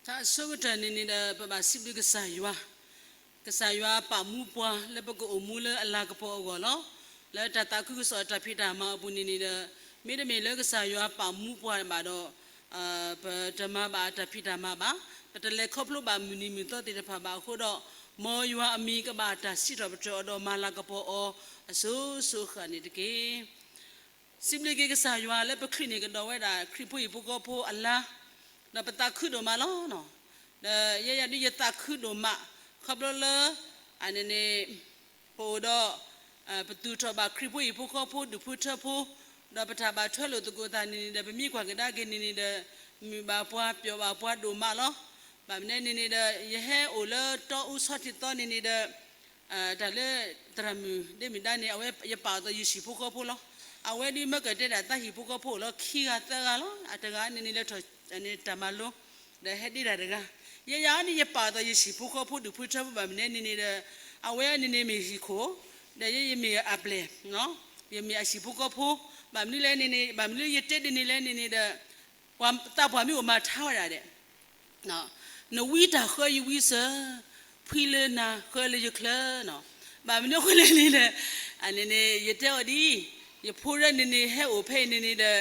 တၢ်အဆိကတၢၢ်န့ၣ်န့ၣ်ဒီး ပဘၣ်စံးဘျုးကစၢ်ယွၤ, ကစၢ်ယွၤပာ်မူပှၤလၢပကအိၣ်မူလၢအလၤကပီၤအဂီၢ်လီၤ. လၢတၢ်သးခုကစီၣ်အတၢ်ဖံးတၢ်မၤအပူၤန့ၣ်န့ၣ်ဒီး မ့တမ့ၢ်လၢကစၢ်ယွၤပာ်မူပှၤဘၣ်ဒီး ပတမၤဘၣ်အတၢ်ဖံးတၢ်မၤဘၣ်, ပတလဲၤခီဖျိဘၣ်မုၢ်နံၤမုၢ်သီသ့ၣ်တဖၣ်ဘၣ်အဃိဒီး မ်ယွၤအမံၤကဘၣ်တၢ်စံးထီၣ်ပတြၢၤအီၤဒီးမၤလၤကပီၤအီၤအစိၤစိၤအဃၣ်န့ၣ်တက့ၢ်. စံးဘျုးက့ၤကစၢ်ယွၤလၢပချုးန့ၢ်ကဒီးဝဲဒၣ်ခရံာ်ဖိဟံၣ်ဖိဃီဖိအလါ, ဒီးပသးခုဒိၣ်မးလီၤ. ဒီးယဲယၤဒ်ယသးခုဒိၣ်မး ခီဖျိလၢ အန့ၣ်န့ၣ် ပအိၣ်ဒီး ပသူၣ်ထီၣ်ဘၣ်ခရံာ်ဖိဟံၣ်ဖိဃီဖိဒူၣ်ဖိထၢဖိ, ဒီးပတၢ်ဘၣ်ထွဲလိာ်သကိးသးန့ၣ်န့ၣ်ဒီး ပမ့ၢ်ကွၢ်ကဒါက့ၤန့ၣ်န့ၣ်ဒီး မုာ်ဘၣ်ပှၤပျီၣ်ဘၣ်ပှၤဒိၣ်မးလီၤ. ဘၣ်မနုၤန့ၣ်န့ၣ်ဒီး ယဟဲအိၣ်လၢတီအူဆီထံသီန့ၣ်န့ၣ်ဒီး တၢ်လၢသရၣ်မုၣ်ဒ့မုၣ်ဒါန့ၣ် အဝဲယပာ်အီၤဒီးယဟံၣ်ဖိဃီဖိလီၤ. အဝဲဒ်မၢကၢၢ်တဲဒၣ်သးဟံၣ်ဖိဃီဖိအိၣ်လီၤခံဂၤသၢဂၤလီၤ. အတဂၤန့ၣ်န့ၣ်လၢထီၣ်န့ၣ်တၢ်မၤလိ ဒီးဟဲဒ့တၢ်တဂၤ, ယဲယၤန့ၣ် ယပာ်အီၤဒီးယဟံၣ်ဖိဃီဖိဒူၣ်ဖိထၢဖိဘၣ်မနုၤန့ၣ်န့ၣ်ဒီး အဝဲန့ၣ်န့ၣ်မ့ၢ်ဟံၣ်ခိၣ်, ဒီးယဲယမ့ၢ်အပျဲၢ်, ယမ့ၢ်အဟံၣ်ဖိဃီဖိ, ဘၣ်မနုၤလဲၣ်န့ၣ်န့ၣ် ဘၣ်မနုၤယတဲဒ်န့ၣ်လဲၣ်န့ၣ်န့ၣ်ဒီး ပှၤသးပှၢ်မ့ၢ်အိၣ်မၤထါဝဲဒၣ်ဒီး နဝံတၢ်ဃၢယဝံစၢၤ, ဖှံလၢနၤဃၢလၢယချၢနီၤ. ဘၣ်မနုၤအဃိလဲၣ်န့ၣ်ဒီး အန့ၣ်န့ၣ် ယတဲအီၤဒ်အံၤ, ယဖိရၢန့ၣ်န့ၣ် ဟဲအိၣ်ဖဲအံၤန့ၣ်န့ၣ်ဒီး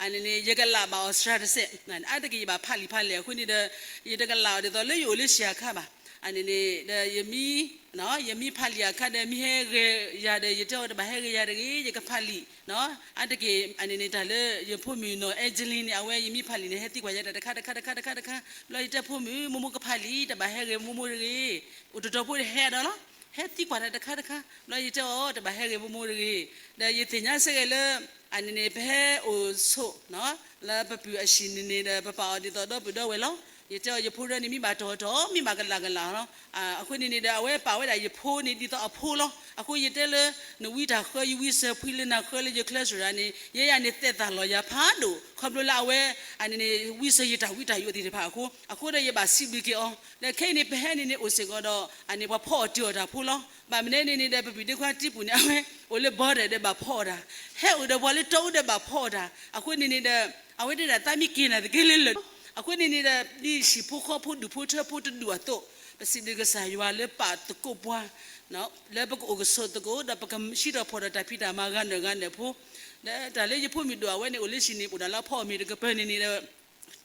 အန့ၣ်န့ၣ် ယကလးဘၣ်အီၤစှၤတစဲး, အါတက့ၢ်ယဘၣ်ဖးလံာ်ဖးလဲၢ်အဃိန့ၣ်ဒီး ယတကလးအီၤဒ်သိးလၢယအိၣ်လၢဆံးအခါဘၣ်. အန့ၣ်န့ၣ်ဒီး ယမ့ၢ် ယမ့ၢ်ဖးလံာ်အခါဒီး မ့ၢ်ဟဲဂဲၤယၤဒီး ယတဲအီၤတဘၣ်ဟဲဂဲၤယၤတဂ့ၤ, ယကဖးလံာ် အါတက့ၢ် အန့ၣ်န့ၣ် တၢ်လၢယဖိမုၣ်နီၢ်အဲကလံန့ၣ် အဝဲယမ့ၢ်ဖးလံာ်န့ၣ် ဟဲသံကွၢ်ယၤတၢ်တခါတခါတခါတခါတခါ, ဘျီယတဲဖိမုၣ် မိၢ်မိၢ်ကဖးလံာ် တဘၣ်ဟဲဂဲၤမိၢ်မိၢ်တဂ့ၤ, အိၣ်တတီၤဖိဟဲဒီးလီၤ, ဟဲသံကွၢ်တၢ်တခါတခါ, ဘျီယတဲအီၤ တဘၣ်ဟဲဂဲၤမိၢ်မိၢ်တဂ့ၤ, ဒီးယသ့ၣ်ညါစ့ၢ်ကီးလၢ အန့ၣ်န့ၣ် ပဟဲအိၣ်ဆိး လၢပပုၢ်အဟံၣ်န့ၣ်န့ၣ်ဒီး ပပာ်အီၤဒ်သိးဒီပုၢ်ဒီဝဲၢ်လီၤ. ယတဲအီၤ ယဖိရၢန့ၣ် မ့ၢ်ဘၣ်တီၤတီၤ မ့ၢ်ဘၣ်ကလးကလးလီၤ. အဃိန့ၣ်န့ၣ်ဒီး အဝဲပာ်ဝဲဒၣ်ယဖိန့ၣ် ဒ်သိးအဖိလီၤ. အဃိယတဲလၢ နဝံတၢ်ဃၢယဝံစၢၤ ဖှံလၢနၤဃၢလၢယချၢစံးဒ်န့ၣ် ယဲယၤန့ၣ် သဲးသးလီၤယၤဖးဒိၣ် ခီဖျိလၢအဝဲ အန့ၣ်န့ၣ် ဝံစၢၤယတၢ်ဝံတၢ်ယိးသ့ၣ်တဖၣ်အဃိ, အဃိဒီးယဘၣ်စံးဘျုးက့ၤအီၤ, ဒီးခဲအံၤန့ၣ် ပဟဲန့ၣ်န့ၣ် အိၣ်စ့ၢ်ကီးဒီး အန့ၣ်ပှၤဖီအီၣ်တ့ၢ်အီၣ်တၢ်ဖိလီၤ. ဘၣ်မနုၤန့ၣ်န့ၣ်ဒီး ပပုၢ်ဒ့ခွါတံပူၤန့ၣ် အဝဲ အိၣ်လၢဘီဒၢးဒီးဘၣ်ဖီအီၣ်တၢ်, ဟဲအိၣ်ဒီးပှၤလၢတီအူဒီးဘၣ်ဖီအီၣ်တၢ်, အဃိန့ၣ်န့ၣ်ဒီး အဝဲတဲဒၣ်သးမံက့ၤနၤသက့လၢလၢာ်, အဃိန့ၣ်န့ၣ်ဒီး ဒ်ဟံၣ်ဖိဃီဖိဒူၣ်ဖိထၢဖိတဒူၣ်အသိး, ပစံးဘျုးကစၢ်ယွၤလၢပာ်သကိးပှၤ လၢပကအိၣ်ကဆိးသကိး ဒီးပကဟံးထီၣ်ဖီၣ်ဒီးတၢ်ဖံးတၢ်မၤဂၤနၢၤဂၤနၢၤဖိ, ဒီးတၢ်လၢယဖိမုၣ်ဒိၣ်အဝဲန့ၣ် အိၣ်လၢဟံၣ်န့ၣ် အိၣ်ဒၣ်လၢအဖီအီၣ်မ့ၤတကပၤန့ၣ်န့ၣ်ဒီး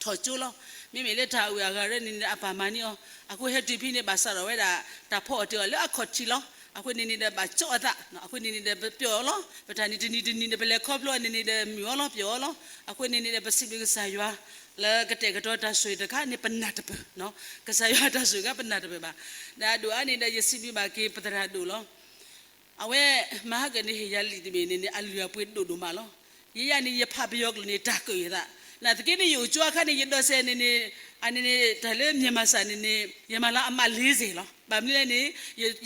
ထီၣ်ကၠိလီၤ. မ့မ့ၢ်လၢတၢ်အုၣ်အဂၤရၢန့ၣ်န့ၣ် အပၢ်မၤန့ၢ်အီၤ, အဃိဟဲတုၤဖဲန့ၣ် ဘၣ်စးထီၣ်ဝဲဒၣ် တၢ်ဖီအီၣ်တ့ၢ်အီၣ်လၢအခီၣ်ထံးလီၤ. အဃိန့ၣ်န့ၣ်ဒီး ဘၣ်ကၠီအသး, အဃိန့ၣ်န့ၣ်ဒီး ပပျီၣ်အီၤလီၤ. ပတၢ်န့ၣ်တနံၤတနံၤဒီး ပလဲၤခီဖျိအီၤန့ၣ်န့ၣ်ဒီး မုာ်အီၤလီၤ ပျီၣ်အီၤလီၤ. အဃိန့ၣ်န့ၣ်ဒီး ပစံးဘျုးကစၢ်ယွၤ လၢကတဲာ်ကတီၤတၢ်ဆိၣ်ဂ့ၤတခါန့ၣ် ပနၢ်တပၢၢ်, ကစၢ်ယွၤတၢ်ဆိၣ်ဂ့ၤတခါ ပနၢ်တပၢၢ်ဘၣ်. ဒီးအဒိၣ်အါန့ၣ်ဒီး ယစံးဘျုးဘၣ်က့ၤပသရၣ်ဒိၣ်လီၤ. အဝဲမဟါကၢန့ၣ် ဟ့ၣ်ယၤလံာ်တဘ့ၣ်န့ၣ်န့ၣ် အလုၢ်အပှ့ၤဒိၣ်ဒိၣ်မးလီၤ. ယဲယၤန့ၣ် ယဖးပယီၤကျိာ်န့ၣ် တၢ်ကၢၣ်ယသး, နာ်သက့န့ၣ် ယအိၣ်ကၠိအခါန့ၣ် ယဒိးစဲးန့ၣ်န့ၣ် အန့ၣ်န့ၣ် တၢ်လၢ မြန်မာစာ န့ၣ်န့ၣ် ယမၤလၢအမှတ်လေးဆယ်လီၤ. ဘၣ်မနုၤလဲၣ်န့ၣ်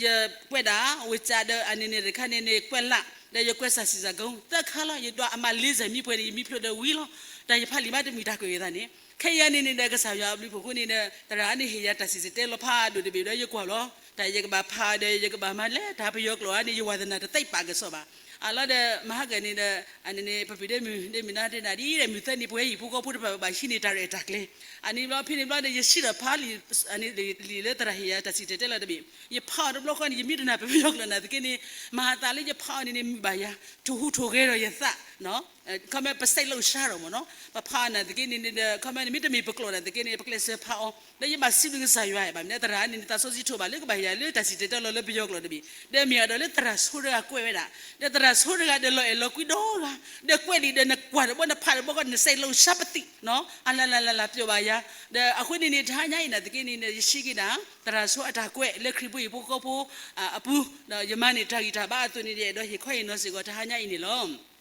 ယကွဲးဒၣ် ဝေါဟာရ ဒီးအန့ၣ်န့ၣ် တခါန့ၣ်န့ၣ် ကွဲးလၢ် ဒီးယကွဲး စာစစ်စာခန်း သၢခါလီၤ. ယဒိး အမှတ်လေးဆယ် မံပှဲၤန့ၣ် ယမံဖျိးဒီးဝံၤလီၤ. တၢ်ယဖးလံာ်မးတမုာ်တၢ်ကၢၣ်ယသးန့ၣ် ခဲအံၤန့ၣ်န့ၣ်ဒီး ကစၢ်ယွၤအဘျုးအဖှိၣ်အဃိန့ၣ်ဒီး သရၣ်န့ၣ် ဟ့ၣ်ယၤတၢ်စံၣ်တဲၤတဲလီၤဖးဒိၣ်တဘ့ၣ်ဒီး ယကွၢ်လီၤ. တၢ်ယကဘၣ်ဖးဒီး ယကဘၣ်မၤလဲၣ် တၢ်ပယီၤကျိာ်ဧါန့ၣ် ယဝါသနာတသ့ပာ်ကစီၣ်ဘၣ်. အလီၤဒီး မဟါကၢန့ၣ်ဒီး အန့ၣ်န့ၣ် ပပုၢ်ဒ့မုၣ် ဒ့မုၣ်ဒါတဲဒၣ်ဒ်အံၤ မုၢ်သၢနံၤပဝဲဟံၣ်ဖိဃီဖိတဖၣ်ဘၣ်ဟံးန့ၢ်တၢ်ရဲၣ်တၢ်ကျဲၤ. အန့ၣ်ဘျီဖဲန့ၣ်ဘျီဒီး ယစံးထီၣ်ဖးလံာ် လံာ်လၢသရၣ်ဟ့ၣ်ယၤတၢ်စံၣ်တဲၤတဲလီၤတဘ့ၣ် ယဖးအီၤတဘျီဃီန့ၣ် ယမံတနၢ်ပၢၢ်ပယီၤကျိာ်နာ်သက့န့ၣ် မၤသးလၢယဖးအီၤန့ၣ်န့ၣ် မုာ်ဘၣ်ယၤ ထိၣ်ဟူးထိၣ်ဂဲၤဒီးယသး ခီမ့ၢ်ပစဲးလိာ်ဆါဒီးမ့ၢ်နီၤ ပဖးအီၤနာ်သက့န့ၣ်ဒီး ခီမ့ၢ်န့ၣ် မ့တမ့ၢ်ပကျိာ်နာ်သက့န့ၣ် ပကျဲးစၢးဖးအီၤ ဒီးယဘၣ်စံးဘျုးကစၢ်ယွၤ ဘၣ်မနုၤသရၣ်န့ၣ် သးစီဆှံထိးဘၣ်လၢကဘၣ်ဟ့ၣ်ယၤလၢတၢ်စံၣ်တဲၤတဲလီၤလၢပယီၤကျိာ်တဘ့ၣ် ဒီးမ့ၢ်အဒီးလၢသရၣ်ဆိတဂၤကွဲးဝဲဒၣ် ဒီးသရၣ်ဆိတဂၤဒီးလီၤအဲၣ်လီၤကွံဒီဂၤ ဒီးကွဲးလံာ်ဒီးနကွၢ်တဘီနဖးတဘီဃီ နစဲးလိာ်ဆါပသံၣ်နီၤ အလၢ်လၢ်လၢ်လၢ်ပျိာ်ဘၣ်ယၤ ဒီးအဃိန့ၣ်န့ၣ် တဟါညါအံၤနာ်သက့န့ၣ် ယဟံးက့ၤဒၣ် သရၣ်ဆိအတၢ်ကွဲးလၢခရံာ်ဖိဟံၣ်ဖိဃီဖိအပူၤ ဒီးယမၤန့ၢ်တၢ်ဂံၢ်တၢ်ဘါအသိးန့ၣ် ယအဲၣ်ဒိးဟ့ၣ်ခီဟ့ၣ်နီၤစ့ၢ်ကီးတဟါညါအံၤန့ၣ်လီၤ.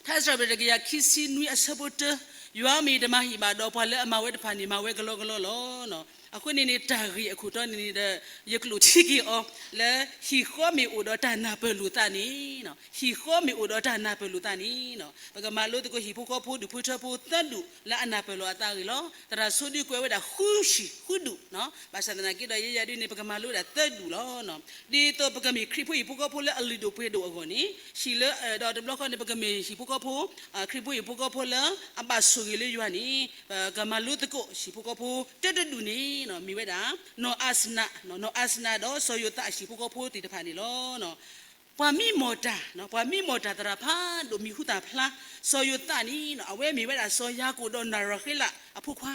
ထါစံးပတြၢၤတကယၤခံဆံနွံအဆၢဖိတၢ ယွၤမ့ၢ်တမၤဟံၣ်ဘၣ်ဒီး ပှၤလၢအမၤဝဲတဖၣ်န့ၣ် မၤဝဲကလီကလီလီၤ. အဃိန့ၣ်န့ၣ် တၢ်ဂ့ၢ်အခိၣ်တီန့ၣ်န့ၣ်ဒီး ယကျိာ်ထံက့ၤအီၤ လၢဟံၣ်ဃီမ့ၢ်အိၣ်ဒီးတၢ်နၢ်ပၢၢ်လိာ်သးန့ၣ် ဟံၣ်ဃီမ့ၢ်အိၣ်ဒီးတၢ်နၢ်ပၢၢ်လိာ်သးန့ၣ် ပကမၤလိသကိးဟံၣ်ဖိဃီဖိဒူၣ်ဖိထၢဖိသၢဒူၣ်လၢအနၢ်ပၢၢ်လိာ်အသးအဂ့ၢ်လီၤ. သရၣ်ဆိဒုးကွဲးဝဲဒၣ်ဃုဆံဃုဒူၣ် ဘၣ်ဆၣ်သနာ်က့ဒီး ယဲယၤဒုးန့ၣ် ပကမၤလိဒၣ်သၢဒူၣ်လီၤ. ဒ်သိးပကမ့ၢ်ခရံာ်ဖိဟံၣ်ဖိဃီဖိလၢအလုၢ်ဒိၣ်ပှ့ၤဒိၣ်အဂီၢ်န့ၣ် ဟံၣ်လၢအဒီးတဘျီဃီန့ၣ် ပကမ့ၢ်ဟံၣ်ဖိဃီဖိ ခရံာ်ဖိဟံၣ်ဖိဃီဖိလၢအဘၣ်ဆိ ပကဘၣ်ဆိၣ်ဂ့ၤလၢယွၤန့ၣ် ပကမၤလိသကိးဟံၣ်ဖိဃီဖိ တၢ်တဒူၣ်န့ၣ် မ့ၢ်ဝဲဒၣ် နီၢ်အၤစနး, နီၢ်အၤစနးဒီးစီၤယိၤသးအဟံၣ်ဖိဃီဖိသ့ၣ်တဖၣ်န့ၣ်လီၤ. ပှၤမံမီၢ်တၢ်, ပှၤမံမီၢ်တၢ်သရၣ်ဖးဒိၣ်မံၤဟူသၣ်ဖျါ, စီၤယိၤသးန့ၣ် အဝဲမ့ၢ်ဝဲဒၣ်စီၤယၤကိာ်ဒီးနီၢ်ရၤဃ့လးအဖိခွါ,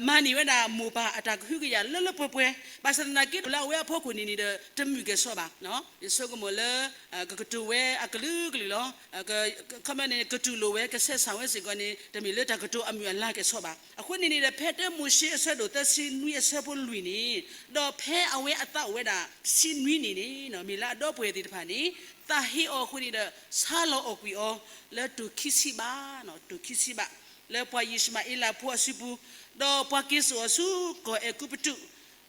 မၤန့ၢ်ဝဲဒၣ်မိၢ်ပၢ်အတၢ်ကဟုကယာ်လၢလၢပှဲၤပှဲၤ, ဘၣ်ဆၣ်သနာ်က့ဒီးလၢအဝဲအဖီခိၣ်န့ၣ်န့ၣ်ဒီး တမုာ်ကဲၣ်ဆိးဘၣ်, ယဆိကမိၣ်လၢ ကကတိၤဝဲအကလုာ်ကလုာ်လီၤ. ခီပညီန့ၣ် ကတူၢ်လိာ်ဝဲ ကဆဲးဆၣ်ဝဲစ့ၢ်ကီးန့ၣ် တမ့ၢ်လၢတၢ်ကတိၤအမုာ်အလၤကဲၣ်ဆိးဘၣ်. အဃိန့ၣ်န့ၣ်ဒီး ဖဲတၢမိၤၡ့အဆၢဒိၣ်သၢဆံနွံအဆၢဖိလွံၢ်န့ၣ်, ဒီးဖဲအဝဲအသးအိၣ်ဝဲဒၣ်တဆံနွံနံၣ်န့ၣ် မ့ၢ်လၢအဒီပုၢ်ဝဲၢ်သ့ၣ်တဖၣ်န့ၣ် သးဟ့အီၤအဃိန့ၣ်ဒီး ဆါလီၤအီၣ်ကွံာ်အီၤ လၢတိၢ်ခံဆံဘး, တိၢ်ခံဆံဘး လၢပှၤယံၡမၤအ့လးဖိအစုပူၤ, ဒီးပှၤက့ၤစိာ်အီၤဆူကီၢ်အဲၤကူပတူး,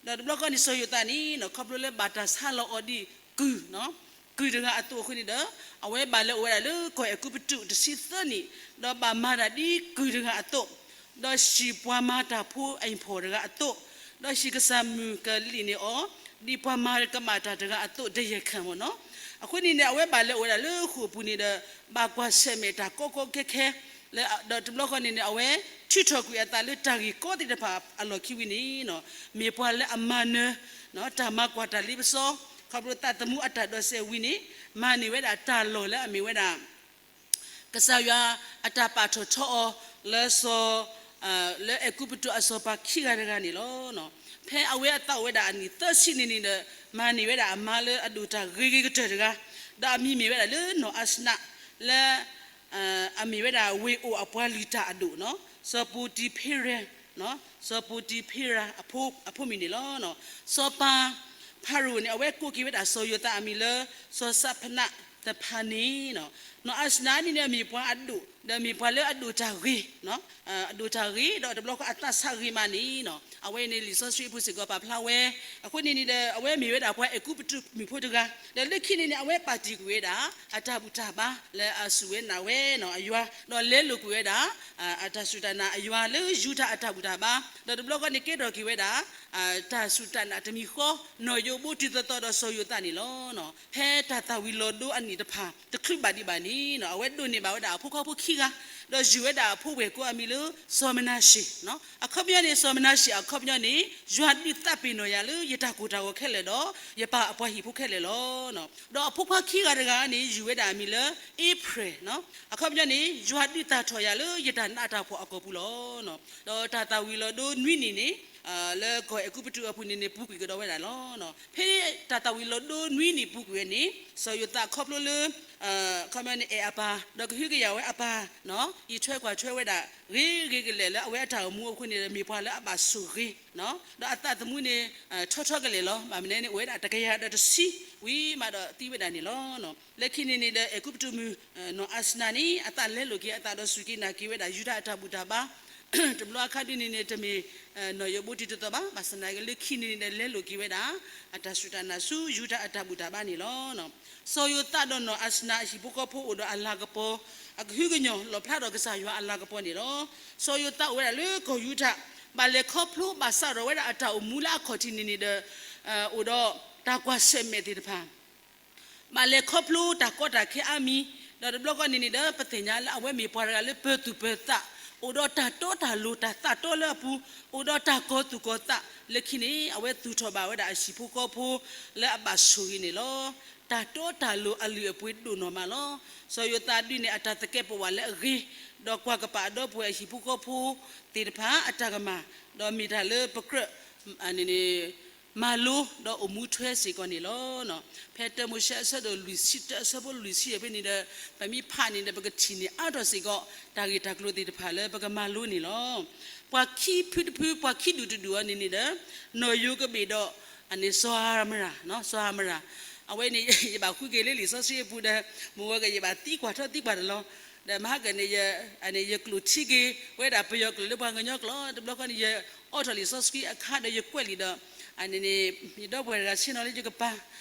ဒီးတဘျီဃီန့ၣ် စီၤယိၤသးန့ၣ် ခီဖျိလၢဘၣ်တၢ်ဆါလီၤအီၤဒ်ကုၢ် ကုၢ်တဂၤအသိးအဃိန့ၣ်ဒီး အဝဲဘၣ်လဲၤအိၣ်ဝဲဒၣ်လၢကီၢ်အဲၤကူပတူးတဆံသၢနံၣ်, ဒီးဘၣ်မၤတၢ်ဒ်ကုၢ်တဂၤအသိး, ဒီးဟံၣ်ပှၤမၤတၢ်ဖိအဟံၣ်ဖိတဂၤအသိး, ဒီးဟံၣ်ကစၢ်မုၣ်ကလံၣ်န့ၢ်အီၤ ဒ်ပှၤမၤကမၣ်တၢ်တဂၤအသိး တယဲၢ်ခၢၣ်မ့ၢ်နီၤ. အဃိန့ၣ်န့ၣ် အဝဲဘၣ်လဲၤအိၣ်ဝဲဒၣ်လၢဃိာ်ပူၤန့ၣ်ဒီး ဘၣ်ကွၢ်ဆၢၣ်မဲာ်တၢ်ကီကီခဲခဲ ဒီးတဘျီဃီန့ၣ်န့ၣ် အဝဲထုးထီၣ်ကွံာ်အသးလၢတၢ်ဂ့ၢ်ကီသ့ၣ်တဖၣ်အလီၢ်ခံဝံၤန့ၣ် မ့ၢ်ပှၤလၢအမၤနၢၤ တၢ်မၤကွၢ်တၢ်လ့ပစီ ခီဖျိသးသမူအတၢ်ဒိးစဲးဝံၤန့ၣ် မၤန့ၢ်ဝဲဒၣ်တၢ်လီၢ်လၢအမ့ၢ်ဝဲဒၣ် ကစၢ်ယွၤအတၢ်ပာ်ထီၣ်ထီအီၤလၢစီၤ လၢအဲၤကူပတူးအစီၤပၤခံဂၤတဂၤန့ၣ်လီၤ. ဖဲအဝဲအသးအိၣ်ဝဲဒၣ်အနံၣ်သၢဆံန့ၣ်န့ၣ်ဒီး မၤန့ၢ်ဝဲဒၣ်အမါလၢအဒိၣ်တၢ်ဂ့ၤဂ့ၤကတၢၢ်တဂၤ, ဒီးအမံၤမ့ၢ်ဝဲဒၣ်လၢနီၢ်အၤစနး လၢ အမ့ၢ်ဝဲဒၣ်ဝ့ၢ်အိၣ်အပှၤလုၢ်တၢ်အဒိၣ်နီၤ, စီၤပူၤတံၤဖ့ရၤ, စီၤပူၤတံၤဖ့ရၤအဖိမုၣ်န့ၣ်လီၤ. စီၤပၤဖၤရိၤန့ၣ် အဝဲကိးက့ၤဝဲဒၣ်စီၤယိၤသးအမံၤလၢ စီၤစးဖနးသဖၤန့ၣ်, နီၢ်အၤစနးန့ၣ်န့ၣ် အမ့ၢ်ပှၤအဒိၣ် ဒီးမ့ၢ်ပှၤလၢအဒိၣ်တၢ်ဂ့ၤ အဒိၣ်တၢ်ဂ့ၤ ဒီးတဘျီဃီအသးဆးဂ့ၤမးန့ၣ်နီၤ, အဝဲန့ၣ်လံာ်စီဆှံအပူၤစ့ၢ်ကီးပာ်ဖျါဝဲ, အဃိန့ၣ်န့ၣ်ဒီး အဝဲမ့ၢ်ဝဲဒၣ်ပှၤအဲၤကူပတူးမုၣ်ဖိတဂၤ, ဒီးလၢခံန့ၣ်န့ၣ် အဝဲပာ်တ့ၢ်ကွံာ်ဝဲဒၣ် အတၢ်ဘူၣ်တၢ်ဘါလၢအစူၢ်ဝဲနာ်ဝဲနီၤအယွၤ, ဒီးလဲလိာ်ကွံာ်ဝဲဒၣ် အတၢ်စူၢ်တၢ်နာ်အယွၤလၢယူဒၤအတၢ်ဘူၣ်တၢ်ဘါ, ဒီးတဘျီဃီန့ၣ်ကဲထီၣ်က့ၤဝဲဒၣ် တၢ်စူၢ်တၢ်နာ်တမံၤဃီ နီၢ်ယိၤဘိတံၤသီသီဒီးစီၤယိၤသးန့ၣ်လီၤ. ဖဲတၢ်သၣ်ဝံၤလီၤဒိအနံၣ်တဖၣ် တချုးဘၣ်ဒံးဘၣ်န့ၣ်နီၤ အဝဲဒိးန့ၢ်ဘၣ်ဝဲဒၣ်အဖိခွါဖိခံဂၤ, ဒီးယုၢ်ဝဲဒၣ်အဖိဝဲၢ်ကိးအမံၤလၢ စီၤမနၤၡ့ၣ်, အခီပညီန့ၣ် စီၤမနၤၡ့ၣ်အခီပညီန့ၣ် ယွၤဒုးသးပ့ၤနီၣ်ယၤလၢယတၢ်ကိၢ်တၢ်ဂီၤခဲလၢာ်ဒီး ယပၢ်အပှၤဟံၣ်ဖိခဲလၢာ်လီၤ. ဒီးအဖိခွါခံဂၤတဂၤန့ၣ် ယုၢ်ဝဲဒၣ်အမံၤလၢ အ့ဖြ့ၣ်, အခီပညီန့ၣ် ယွၤဒုးသၣ်ထီၣ်ယၤလၢယတၢ်နးတၢ်ဖှီၣ်အကီၢ်ပူၤလီၤ. ဒီးတၢ်သၣ်ဝံၤလီၤဒိနွံနံၣ်န့ၣ် လၢကီၢ်အဲၤကူပတူးအပူၤန့ၣ်န့ၣ် ပူၤကွံာ်ကဒီးဝဲဒၣ်လီၤ. ဖဲတၢ်သၣ်ဝံၤလီၤဒိနွံနံၣ်ပူၤကွံာ်ဝဲန့ၣ် စီၤယိၤသးခီဖျိလၢ အခီပညီန့ၣ် အဲၣ်အပၢ် ဒီးကဟုကယာ်ဝဲအပၢ် အံးထွဲကွၢ်ထွဲဝဲဒၣ် ဂ့ၤဂ့ၤကလဲာ်လၢအဝဲအတၢ်အိၣ်မူအဃိန့ၣ် မ့ၢ်ပှၤလၢအဘၣ်ဆိၣ်ဂ့ၤ ဒီးအသးသမူန့ၣ် ထီထီကလဲာ်လီၤ. ဘၣ်မနုၤန့ၣ် အိၣ်ဝဲဒၣ်တကယၤဒီးတဆံဝံၤမးဒီးသံဝဲဒၣ်န့ၣ်လီၤ. လၢခံန့ၣ်န့ၣ်ဒီး အဲၤကူပတူးမုၣ် နီၢ်အၤစနၤန့ၣ် အသးလဲလိာ်က့ၤအသးဒီးစူၢ်က့ၤနာ်က့ၤဝဲဒၣ် ယူဒၤအတၢ်ဘူၣ်တၢ်ဘါ တဘျီအခါဒ်န့ၣ်န့ၣ် တမ့ၢ် နီၢ်ယိၤဘိတံၤသီသီဘၣ်, ဘၣ်ဆၣ်သနာ်က့လၢခံန့ၣ်န့ၣ်ဒီး လဲလိာ်က့ၤဝဲဒၣ် အတၢ်စူၢ်တၢ်နာ်ဆူယူဒၤအတၢ်ဘူၣ်တၢ်ဘါန့ၣ်လီၤ. စီၤယိၤသးဒီးနီၢ်အၤစနၤအဟံၣ်ဖိဃီဖိအိၣ်ဒီးအလၤကပီၤ အကဟုကညီၢ်လီၣ်ဖျါဒီးကစၢ်ယွၤအလၤကပီၤန့ၣ်လီၤ. စီၤယိၤသးအိၣ်ဝဲဒၣ်လၢကီၢ်ယူဒၤ ဘၣ်လဲၤခီဖျိဘၣ်စးထီၣ်ဝဲဒၣ်အတၢ်အိၣ်မူလၢအခီၣ်ထံးန့ၣ်န့ၣ်ဒီး အိၣ်ဒီးတၢ်ကွၢ်ဆၢၣ်မဲာ်သ့ၣ်တဖၣ် ဘၣ်လဲၤခီဖျိတၢ်ကီတၢ်ခဲအါမံၤ, ဒီးတဘျီဃီန့ၣ်န့ၣ်ဒီး ပသ့ၣ်ညါလၢအဝဲမ့ၢ်ပှၤတဂၤလၢပၢၤသူၣ်ပၢၤသး, အိၣ်ဒီးတၢ်တီတၢ်လိၤတၢ်သးတီလၢအပူၤ, အိၣ်ဒီးတၢ်ကီၤသူၣ်ကီၤသး, လၢခံန့ၣ် အဝဲသူၣ်ထီၣ်ဘၣ်ဝဲဒၣ်အဟံၣ်ဖိဃီဖိလၢအဘၣ်ဆိၣ်ဂ့ၤန့ၣ်လီၤ. တၢ်တီတၢ်လိၤအလုၢ်အပှ့ၤဒိၣ်နီၢ်မးလီၤ. စီၤယိၤသးဒ်န့ၣ် အတၢ်သကဲးပဝးလၢအဂ့ၤ, ဒီးကွၢ်ကပာ်အဒီပုၢ်ဝဲၢ်အဟံၣ်ဖိဃီဖိသ့ၣ်တဖၣ်အတၢ်ကမၣ်, ဒီးမ့ၢ်တၢ်လၢပကြၢး မၤလိဒီးအိၣ်မူထွဲစ့ၢ်ကီးန့ၣ်လီၤ. ဖဲတၢမိၤၡ့အဆၢဒိၣ်လွံၢ်ဆံတၢ အဆၢဖိလွံၢ်ဆံဖဲန့ၣ်ဒီး ပမ့ၢ်ဖးန့ၣ်ဒီး ပကထံၣ်န့ၢ်အါထီၣ်စ့ၢ်ကီး တၢ်ဂ့ၢ်တၢ်ကျိၤသ့ၣ်တဖၣ်လၢပကမၤလိန့ၣ်လီၤ. ပှၤခံဖုတဖု ပှၤခံဒူၣ်တဒူၣ်အံၤန့ၣ်န့ၣ်ဒီး နီၢ်ယိၤကဘ့ၣ်ဒီး အန့ၣ် စီၤဧၤမရၣ်, စီၤဧၤမရၣ်, အဝဲန့ၣ် ယဘၣ်ဃုက့ၤလၢလံာ်စီဆှံအပူၤဒီး မ့ၢ်ဝဲက့ၤ ယဘၣ်သံကွၢ်ထီၣ်သံကွၢ်တလီၤ, ဒီးမဟါကန့ၣ် ယကျိၣ်ထံက့ၤဝဲဒၣ်ပယီၤကျိာ်လၢပှၤကညီကျိာ်, တဘျီဃီန့ၣ် ယအိးထီၣ်လံာ်စီဆှံအခါဒီးယကွဲးလံာ်ဒီး အန့ၣ်န့ၣ် ယဒီပုၢ်ဝဲၢ်တဂၤဆ့ၣ်နီၤလၢယကပၤ,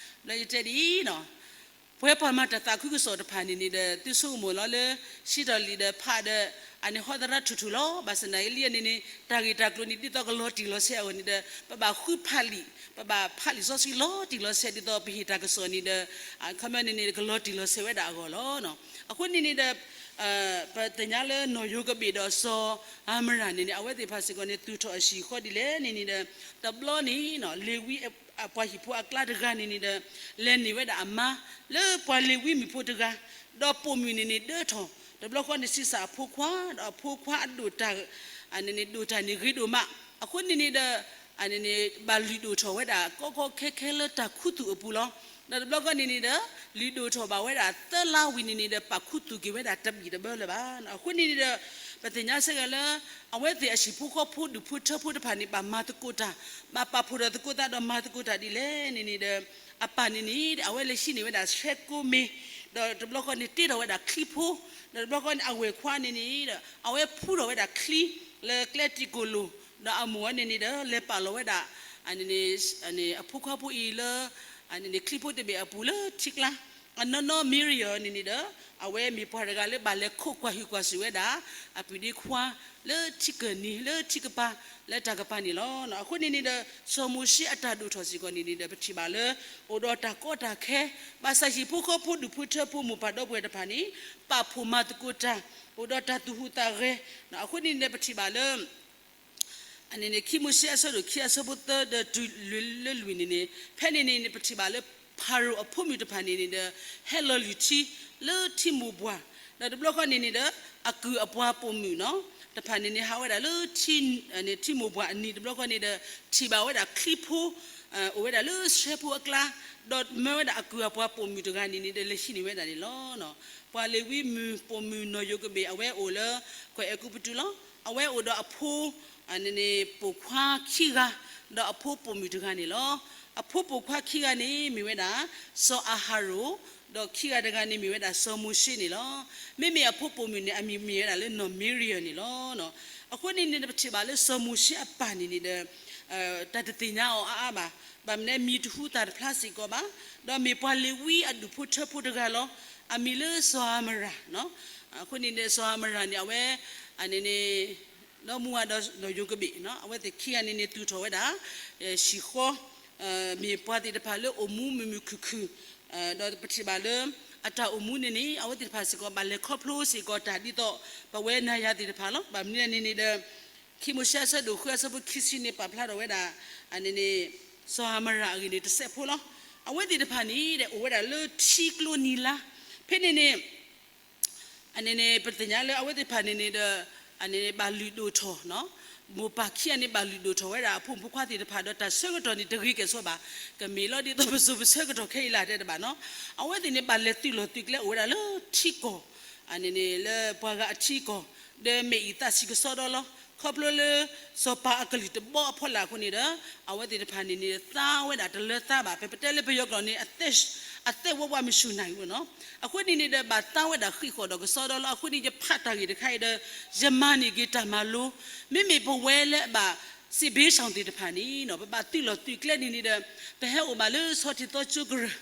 ဒီးယတဲဒ်အံၤနီၤ ပဝဲပှၤမၤတၢ်သးခုကစီၣ်တဖၣ်န့ၣ်န့ၣ်ဒီး သုဆိကမိၣ်လီၤလၢ စံးထီၣ်လံာ်ဒီးဖးဒီး အန့ၣ်ဟီသရၣ်ထူၣ်ထူၣ်လီၤ. ဘၣ်ဆၣ်သနာ်က့လံန့ၣ်န့ၣ် တၢ်ဂ့ၢ်တၢ်ကျိၤန့ၣ် ဒ်သိးကလီၤတံၢ်လီၤဆဲးအဂီၢ်န့ၣ်ဒီး ပဘၣ်ဃုဖးလံာ်, ပဘၣ်ဖးလံာ်စီဆှံလီၤတံၢ်လီၤဆဲး ဒ်သိးပဟ့ၣ်တၢ်ကစီၣ်န့ၣ်ဒီး အခီပညီန့ၣ်န့ၣ် ကလီၤတံၢ်လီၤဆဲးဝဲဒၣ်အဂီၢ်လီၤ. အဃိန့ၣ်န့ၣ်ဒီး ပသ့ၣ်ညါလၢနီၢ်ယိၤကဘ့ၣ်ဒီးစီၤအၤမရၣ်န့ၣ်န့ၣ် အဝဲသ့ၣ်တဖၣ်စ့ၢ်ကီးန့ၣ် သူၣ်ထီၣ်အဟံၣ်ဃီဒ်လဲၣ်န့ၣ်န့ၣ်ဒီး တဘျီန့ၣ် လ့ၤဝံအပှၤဟံၣ်ဖိအကျါတဂၤန့ၣ်န့ၣ်ဒီး လဲၤန့ၢ်ဝဲဒၣ်အမါ လၢပှၤလ့ၤဝံမုၣ်ဖိတဂၤ, ဒီးပိာ်မုၣ်န့ၣ်န့ၣ်ဒၢထီၣ်, တဘျီဃီန့ၣ်ဆံးစၢ်အဖိခွါ, ဒီးအဖိခွါအဒိၣ်တၢ် အန့ၣ်န့ၣ်ဒိၣ်တၢ်န့ၣ်ဂ့ၤဒိၣ်မး, အဃိန့ၣ်န့ၣ်ဒီး အန့ၣ်န့ၣ် ဘၣ်လုၢ်ဒိၣ်ထီၣ်ဝဲဒၣ် ကီကီခဲခဲလၢတၢ်ခူသူၣ်အပူၤလီၤ. ဒီးတဘျီဃီန့ၣ်န့ၣ်ဒီး လုၢ်ဒိၣ်ထီၣ်ဘၣ်ဝဲဒၣ်သၢလါဝံၤန့ၣ်န့ၣ်ဒီး ပာ်ခူသူၣ်က့ၤဝဲဒၣ်တဘံၣ်တဘၢလၢၤဘၣ်. အဃိန့ၣ်န့ၣ်ဒီး ပသ့ၣ်ညါစ့ၢ်ကီးလၢ အဝဲသ့ၣ်အဟံၣ်ဖိဃီဖိဒူၣ်ဖိထၢဖိတဖၣ်န့ၣ် ဘၣ်မၤသကိးတၢ်, ဘၣ်ပာ်ဖှိၣ်ထီၣ်သကိးသးဒီးမၤသကိးတၢ်ဒ်လဲၣ်န့ၣ်န့ၣ်ဒီး အပၢ်န့ၣ်န့ၣ် အဝဲလဲၤဟံးန့ၢ်ဝဲဒၣ်ဆှဲကိးမ့ၤ, ဒီးတဘျီဃီန့ၣ်တ့ထီၣ်ဝဲဒၣ်ချံဖိ, ဒီးတဘျီဃီန့ၣ် အဝဲၢ်ခွါန့ၣ်န့ၣ်ဒီး အဝဲဖှူထီၣ်ဝဲဒၣ်ချံ လၢကျဲတံၢ်ကိၢ်လိၤ, ဒီးအမိၢ်ဝဲန့ၣ်န့ၣ်ဒီး လဲၤပာ်လီၤဝဲဒၣ် အန့ၣ်န့ၣ် အဖိခွါဖိအံၤလၢ အန့ၣ်န့ၣ် ချံဖိတဘ့ၣ်အပူၤလၢထံကျါ, အနီၢ်နီၢ်မံရံယီၤန့ၣ်န့ၣ်ဒီး အဝဲမ့ၢ်ပှၤတဂၤလၢဘၣ်လဲၤခိးကွၢ်ဟုၣ်ကွၢ်စူၣ်ဝဲဒၣ် အပုၢ်ဒ့ခွါ လၢထံကၢၢ်နံၤ လၢထံကပၤ လၢတၢ်ကပၤန့ၣ်လီၤ. အဃိန့ၣ်န့ၣ်ဒီး စီၤမိၤၡ့အတၢ်ဒိၣ်ထီၣ်စ့ၢ်ကီးန့ၣ်န့ၣ်ဒီး ပထံၣ်ဘၣ်လၢ အိၣ်ဒီးတၢ်ကီတၢ်ခဲ, ဘၣ်ဆၣ်ဟံၣ်ဖိဃီဖိဒူၣ်ဖိထၢဖိမိၢ်ပၢ်ဒီပုၢ်ဝဲၢ်တဖၣ်န့ၣ် ပာ်ဖှိၣ်မၤသကိးတၢ်, အိၣ်ဒီးတၢ်သူၣ်ဟူးသးဂဲၤ, အဃိန့ၣ်န့ၣ်ဒီး ပထံၣ်ဘၣ်လၢ အန့ၣ်န့ၣ် ခံမိၤၡ့အဆၢဒိၣ်ခံအဆၢဖိသၢဒီးတုၤလၢလွံၢ်န့ၣ်န့ၣ်, ဖဲန့ၣ်န့ၣ်န့ၣ် ပထံၣ်ဘၣ်လၢ ဖၤရိၤအဖိမုၣ်တဖၣ်န့ၣ်န့ၣ်ဒီး ဟဲလီၤလုၢ်ထံလၢထံမိၢ်ပှၢ်, ဒီးတဘျီဃီန့ၣ်န့ၣ်ဒီး အကုၢ်အပှၤပိာ်မုၣ်နီၤ တဖၣ်န့ၣ်န့ၣ် ဟးဝဲဒၣ်လၢ ထံမိၢ်ပှၢ်အနံၤ တဘျီဃီန့ၣ်ဒီး ထံၣ်ဘၣ်ဝဲဒၣ်ချံဖိ အိၣ်ဝဲဒၣ်လၢဆှဲဖိအကျါ, ဒီးမၢဝဲဒၣ်အကုၢ်အပှၤပိာ်မုၣ်တဂၤန့ၣ်န့ၣ်ဒီး လဲၤဟံးန့ၢ်ဝဲဒၣ်န့ၣ်လီၤ. ပှၤလ့ၤဝံမုၣ်ပိာ်မုၣ်နီၢ်ယိၤကဘ့ၣ် အဝဲအိၣ်လၢ ကီၢ်အဲၤကူပတူးလီၤ. အဝဲအိၣ်ဒီးအဖိ အန့ၣ်န့ၣ် ပိာ်ခွါခံဂၤ, ဒီးအဖိပိာ်မုၣ်တဂၤန့ၣ်လီၤ. အဖိပိာ်ခွါခံဂၤန့ၣ် မ့ၢ်ဝဲဒၣ် စီၤအၤဟရိၣ်, ဒီးခံဂၤတဂၤန့ၣ် မ့ၢ်ဝဲဒၣ်စီၤမိၤၡ့န့ၣ်လီၤ. မ့မ့ၢ်အဖိပိာ်မုၣ်န့ၣ် အမံၤမ့ၢ်ဝဲဒၣ်လၢနီၢ်မံရံယီၤန့ၣ်လီၤ. အဃိန့ၣ်န့ၣ် ပထံၣ်ဘၣ်လၢစီၤမိၤၡ့အပၢ်န့ၣ်န့ၣ်ဒီး တၢ်တသ့ၣ်ညါအီၤအါအါဘၣ်. ဘၣ်မနုၤလဲၣ် မံၤတဟူသၣ်တဖျါစ့ၢ်ကီးဘၣ်. ဒီးမ့ၢ်ပှၤလ့ၤဝံအဒူၣ်ဖိထၢဖိတဂၤလီၤ. အမံၤလၢစီၤအၤမရၣ်. အဃိန့ၣ်န့ၣ် စီၤအၤမရၣ်န့ၣ် အဝဲ အန့ၣ်န့ၣ် ဒီမါဝၤဒီးနီၢ်ယိၤကဘ့ၣ် အဝဲသ့ၣ်ခံဂၤန့ၣ်န့ၣ် သူၣ်ထီၣ်ဝဲဒၣ် ဟံၣ်ဃီ မ့ၢ်ပှၤသ့ၣ်တဖၣ်လၢအိၣ်မူမုာ်မုာ်ခုၣ်ခုၣ်, ဒီးပထံၣ်ဘၣ်လၢ အတၢ်အိၣ်မူန့ၣ်န့ၣ် အဝဲသ့ၣ်တဖၣ်စ့ၢ်ကီး ဘၣ်လဲၤခီဖျိစ့ၢ်ကီးတၢ်ဒ်သိး ပဝဲနၤယၤသ့ၣ်တဖၣ်လီၤ. ဘၣ်မနုၤလဲၣ်န့ၣ်န့ၣ်ဒီး ခံမိၤၡ့အဆၢဒိၣ်ဃုအဆၢဖိခံဆံန့ၣ် ပာ်ဖျါထီၣ်ဝဲဒၣ် အန့ၣ်န့ၣ် စီၤအၤမရၣ်အဂ့ၢ်န့ၣ် တစဲးဖိလီၤ. အဝဲသ့ၣ်တဖၣ်န့ၣ်ဒီး အိၣ်ဝဲဒၣ်လၢထံကျိနံၤလါ, ဖဲန့ၣ်န့ၣ် အန့ၣ်န့ၣ် ပသ့ၣ်ညါလၢအဝဲသ့ၣ်တဖၣ်န့ၣ်န့ၣ်ဒီး အန့ၣ်န့ၣ် ဘၣ်လုၢ်ဒိၣ်ထီၣ်, မိၢ်ပၢ်ခံဂၤန့ၣ် ဘၣ်လုၢ်ဒိၣ်ထီၣ်ဝဲဒၣ်အဖိမုၣ်ဖိခွါသ့ၣ်တဖၣ်ဒီး တၢ်ဆၢကတီၢ်န့ၣ် တဂ့ၤကဲၣ်ဆိးဘၣ်. ကမ့ၢ်လီၤဒ်သိးပစိၤပဆၢကတီၢ်ခဲအံၤလၢတဲတဘၣ်နီၤ. အဝဲသ့ၣ်န့ၣ် ဘၣ်လဲၤသုးလီၢ်သုးကျဲအိၣ်ဝဲဒၣ်လၢထံကီၢ်, အန့ၣ်န့ၣ် လၢပှၤဂၤအထံကီၢ်, ဒီးမဲာ်အံၤသးဆံးကစီဒီလီၤ. ခီဖျိလၢ စီၤပၤအကလုၢ်တဘီအဖီလာ်အဃိန့ၣ်ဒီး အဝဲသ့ၣ်တဖၣ်န့ၣ်န့ၣ် သါဝဲဒၣ်တလၢသါဘၣ်. ပပတဲလၢပယီၤကျိာ်န့ၣ် အသက် အသက်ဝဲဝဲမဆူၣ်နၢ်ဝဲနီၤ. အဃိန့ၣ်န့ၣ်ဒီး ဘၣ်သါဝဲဒၣ်ဃံးဃီၣ်ဒီးကစီဒီလီၤ. အဃိန့ၣ် ယဖးတၢ်ဂ့ၢ်တခါအံၤဒီး ယမၤန့ၢ်က့ၤတၢ်မၤလိ, မ့မ့ၢ်ပဝဲလၢအဘၣ် စစ်ဘေးရှောင်သ့ၣ်တဖၣ်န့ၣ် ပဘၣ်သုးလီၢ်သုးကျဲန့ၣ်န့ၣ်ဒီး ပဟဲအိၣ်ဘၣ်လၢဆီထံးသီကၠိကရၢၢ်,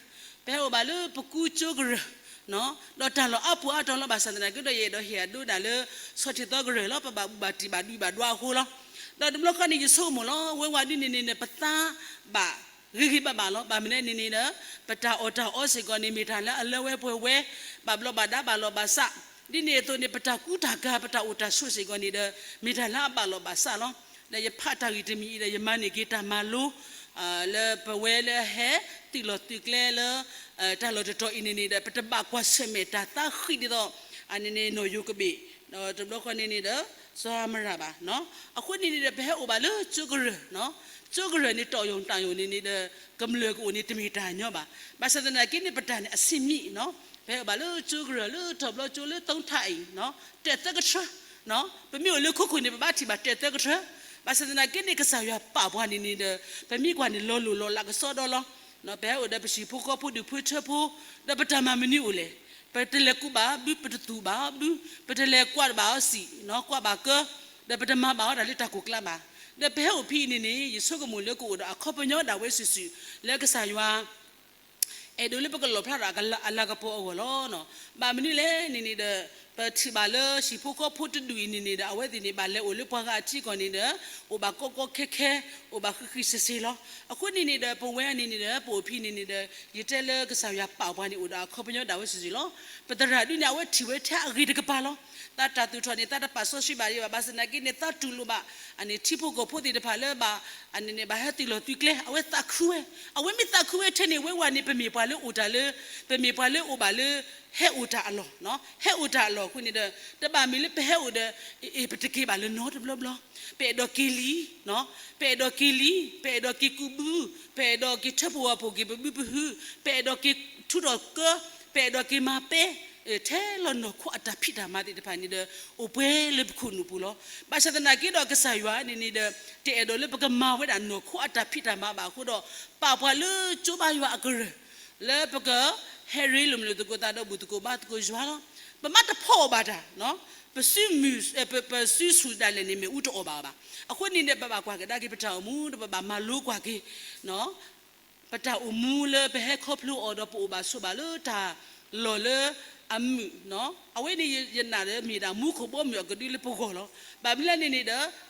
ပဟဲအိၣ်ဘၣ်လၢပကူကၠိကရၢၢ်, ဒီးတၢ်လီၢ်အါပူၤအါတီၤလီၤ. ဘၣ်ဆၣ်သနာ်က့ဒီး ယအဲၣ်ဒိးဟ့ၣ်အဒိဒၣ်လၢ ဆီထံးသီကရၢၢ်လီၤ. ပဘၣ်ဘူၣ်ဘၣ်တံၢ်ဘၣ်ဒုးဘၣ်ဒွးအဃိလီၤ. ဒီးတဘျီခီန့ၣ် ယဆိကမိၣ်လီၤ ဝဲဝဲဒ်န့ၣ်န့ၣ် ပသါဘၣ်ဂ့ၤဂ့ၤဘၣ်ဘၣ်လီၤ. ဘၣ်မနုၤလဲၣ်န့ၣ်န့ၣ်ဒီး ပတၢ်အီၣ်တၢ်အီစ့ၢ်ကီးန့ၣ် မ့ၢ်တၢ်လၢအလၢဝဲပှဲၤဝဲ, ဘၣ်ဘျီးဘၣ်ဒါဘၣ်လီၤဘၣ်စး, ဒ်န့ၣ်အသိးန့ၣ် ပတၢ်ကူတၢ်ကၤ ပတၢ်အိၣ်တၢ်ဆိးစ့ၢ်ကီးန့ၣ်ဒီး မ့ၢ်တၢ်လၢအဘၣ်လီၤဘၣ်စးလီၤ. ဒီးယဖးတၢ်ဂ့ၢ်တမံၤအံၤဒီး ယမၤန့ၢ်က့ၤတၢ်မၤလိ လၢပဝဲလၢဟဲသုးလီၢ်သုးကျဲလၢ တၢ်လီၢ်တတီၤအံၤန့ၣ်န့ၣ်ဒီး ပတဘၣ်ကွၢ်ဆၢၣ်မဲာ်တၢ်သါဃံးဒ်သိး အန့ၣ်န့ၣ် နီၢ်ယိၤကဘ့ၣ်, ဒီးတဘျီဃီန့ၣ်န့ၣ်ဒီး စီၤအၤမရၣ်ဘၣ်. အဃိန့ၣ်န့ၣ်ဒီး ပဟဲအိၣ်ဘၣ်လၢကၠိကရၢၢ်, ကၠိကရၢၢ်န့ၣ် တီၢ်ယိာ်တၢ်ယိာ်န့ၣ်န့ၣ်ဒီး ကမျၢၢ်ကအိၣ်န့ၣ် တမ့ၢ်တၢ်ညီဘၣ်. ဘၣ်ဆၣ်သနာ်က့န့ၣ် ပတၢ်န့ၣ် အဆံးမံၤနီၤ. ပဟဲအိၣ်ဘၣ်လၢကၠိကရၢၢ် လၢထီၣ်ဘျီကၠိလၢသုံးထပ်အံၤ, တဲာ်သၢကထၢ, ပမ့ၢ်အိၣ်လၢခိခိၣ်န့ၣ် ပဘၣ်ထံၣ်ဘၣ်တဲာ်သၢကထၢ. ဘၣ်ဆၣ်သနာ်က့န့ၣ် ကစၢ်ယွၤပာ်ပှၤန့ၣ်န့ၣ်ဒီး ပမ့ၢ်ကွၢ်န့ၣ် လီၤလိၢ်လီၤလးကစီဒီလီၤ. ပဟဲအိၣ်ဒီးပဟံၣ်ဖိဃီဖိဒူၣ်ဖိထၢဖိ, ဒီးပတၢ်မၤမနုၤအိၣ်လဲၣ်. ပတလဲၤကူးဘၣ်ဘု, ပတသူၣ်ဘၣ်ဘု, ပတလဲၤကွၢ်ဘၣ်အီၤစံာ်, ကွၢ်ဘၣ်ကၢ, ဒီးပတမၤဘၣ်အီၤတၢ်လၢတၢ်ကိၢ်ကျါဘၣ်. ဒီးပဟဲအိၣ်ဖဲအံၤန့ၣ်န့ၣ် ယဆိကမိၣ်လၢကအိၣ်ဒီးအခီပညီဒၣ်ဝဲစုာ်စုာ် လၢကစၢ်ယွၤ အဲၣ်ဒိးလၢပကလီၣ်ဖျါထီၣ်အလၤကပီၤအဂီၢ်လီၤ. ဘၣ်မနုၤလဲၣ်န့ၣ်န့ၣ်ဒီး ပထံၣ်ဘၣ်လၢဟံၣ်ဖိဃီဖိတဒူၣ်အံၤန့ၣ်န့ၣ်ဒီး အဝဲသ့ၣ်န့ၣ် ဘၣ်လဲၤအိၣ်လၢပှၤဂၤအထံအကီၢ်န့ၣ်ဒီး အိၣ်ဘၣ်ကီကီခဲခဲ, အိၣ်ဘၣ်ဃံးဃံးစ့စ့လီၤ. အဃိန့ၣ်န့ၣ်ဒီး ပဝဲန့ၣ်န့ၣ်ဒီး ပအိၣ်ဖဲန့ၣ်န့ၣ်ဒီး ယတဲလၢကစၢ်ယွၤပာ်ပှၤန့ၣ် အိၣ်ဒီးအခီပညီဒၣ်ဝဲစုာ်စုာ်လီၤ. ပသရၣ်ဒုန့ၣ် အဝဲထံၣ်ဝဲထဲအဂ့ၤတကပၤလီၤ. သးတၢ်သူၣ်ထီၣ်န့ၣ် သးတပာ်စီဆှံဘၣ်ဒံးဘၣ်, ဘၣ်ဆၣ်သနာ်က့န့ၣ် သးတူၢ်လိာ်ဘၣ် အန့ၣ်ထံဖိကီၢ်ဖိသ့ၣ်တဖၣ်လၢဘၣ် အန့ၣ်န့ၣ် ဘၣ်ဟဲသုးလီၢ်သုးကျဲ အဝဲသးခုဝဲ, အဝဲမ့ၢ်သးခုဝဲထဲန့ၣ် ဝဲဝၤန့ၣ် ပမ့ၢ်ပှၤလၢအိၣ်တၢ်လၢ ပမ့ၢ်ပှၤလၢအိၣ်ဘၣ်လၢ ဟဲအိၣ်တၢ်အလီၢ်, ဟဲအိၣ်တၢ်အလီၢ်အဃိန့ၣ်ဒီး တဘၣ်မ့ၢ်လၢပဟဲအိၣ်ဒီး အ့ ပတက့ၤဘၣ်လၢၤနီတဘျီဘျီ, ပအဲၣ်ဒိးက့ၤလံ, ပအဲၣ်ဒိးက့ၤလံ, ပအဲၣ်ဒိးက့ၤကူးဘု, ပအဲၣ်ဒိးက့ၤထၢဖှိၣ်ဝဲဖှိၣ်က့ၤပဘုပဟု, ပအဲၣ်ဒိးက့ၤထူးထီၣ်ကၢ, ပအဲၣ်ဒိးက့ၤမၤပဲ, ထဲလီၤနီၢ်ခိအတၢ်ဖံးတၢ်မၤသ့ၣ်တဖၣ်န့ၣ်ဒီး အိၣ်ပှဲၤလၢပခိၣ်နူာ်ပူၤလီၤ. ဘၣ်ဆၣ်သနာ်က့ဒီး ကစၢ်ယွၤန့ၣ်န့ၣ်ဒီး တအဲၣ်ဒိးလၢပကမၤဝဲဒၣ်နီၢ်ခိအတၢ်ဖံးတၢ်မၤဘၣ်အဃိဒီး ပာ်ပှၤလၢကၠိဘါယွၤအကရၢၢ် လၢပကဟဲရ့လိာ်မုာ်လိာ်သကိးသးဒီးဘူၣ်သကိးဘါသကိးယွၤလီၤ. ပမ့ၢ်တဖီၣ်အီၤဘၣ်တၢ် ပစုမုၢ် ပ ပစုဆူၣ်ဒၣ်လဲာ်န့ၣ် မ့ၣ်အူတအီၣ်ဘၣ်အီၤဘၣ်. အဃိန့ၣ်ဒီး ပဘၣ်ကွၢ်ကဒါက့ၤပတၢ်အိၣ်မူ ဒီးပဘၣ်မၤလိကွၢ်က့ၤ ပတၢ်အိၣ်မူလၢပဟဲခီဖျိအီၤဒီး ပအိၣ်ဘၣ်ဆိးဘၣ်လၢတၢ်လီၢ်လၢအမုာ်, အဝဲန့ၣ် ယနာ်ဒီးမ့ၢ်ဒၣ်မူခိၣ်ဘီမုၢ်အကဒုလၢပဂီၢ်လီၤ. ဘၣ်မနုၤလဲၣ်န့ၣ်န့ၣ်ဒီး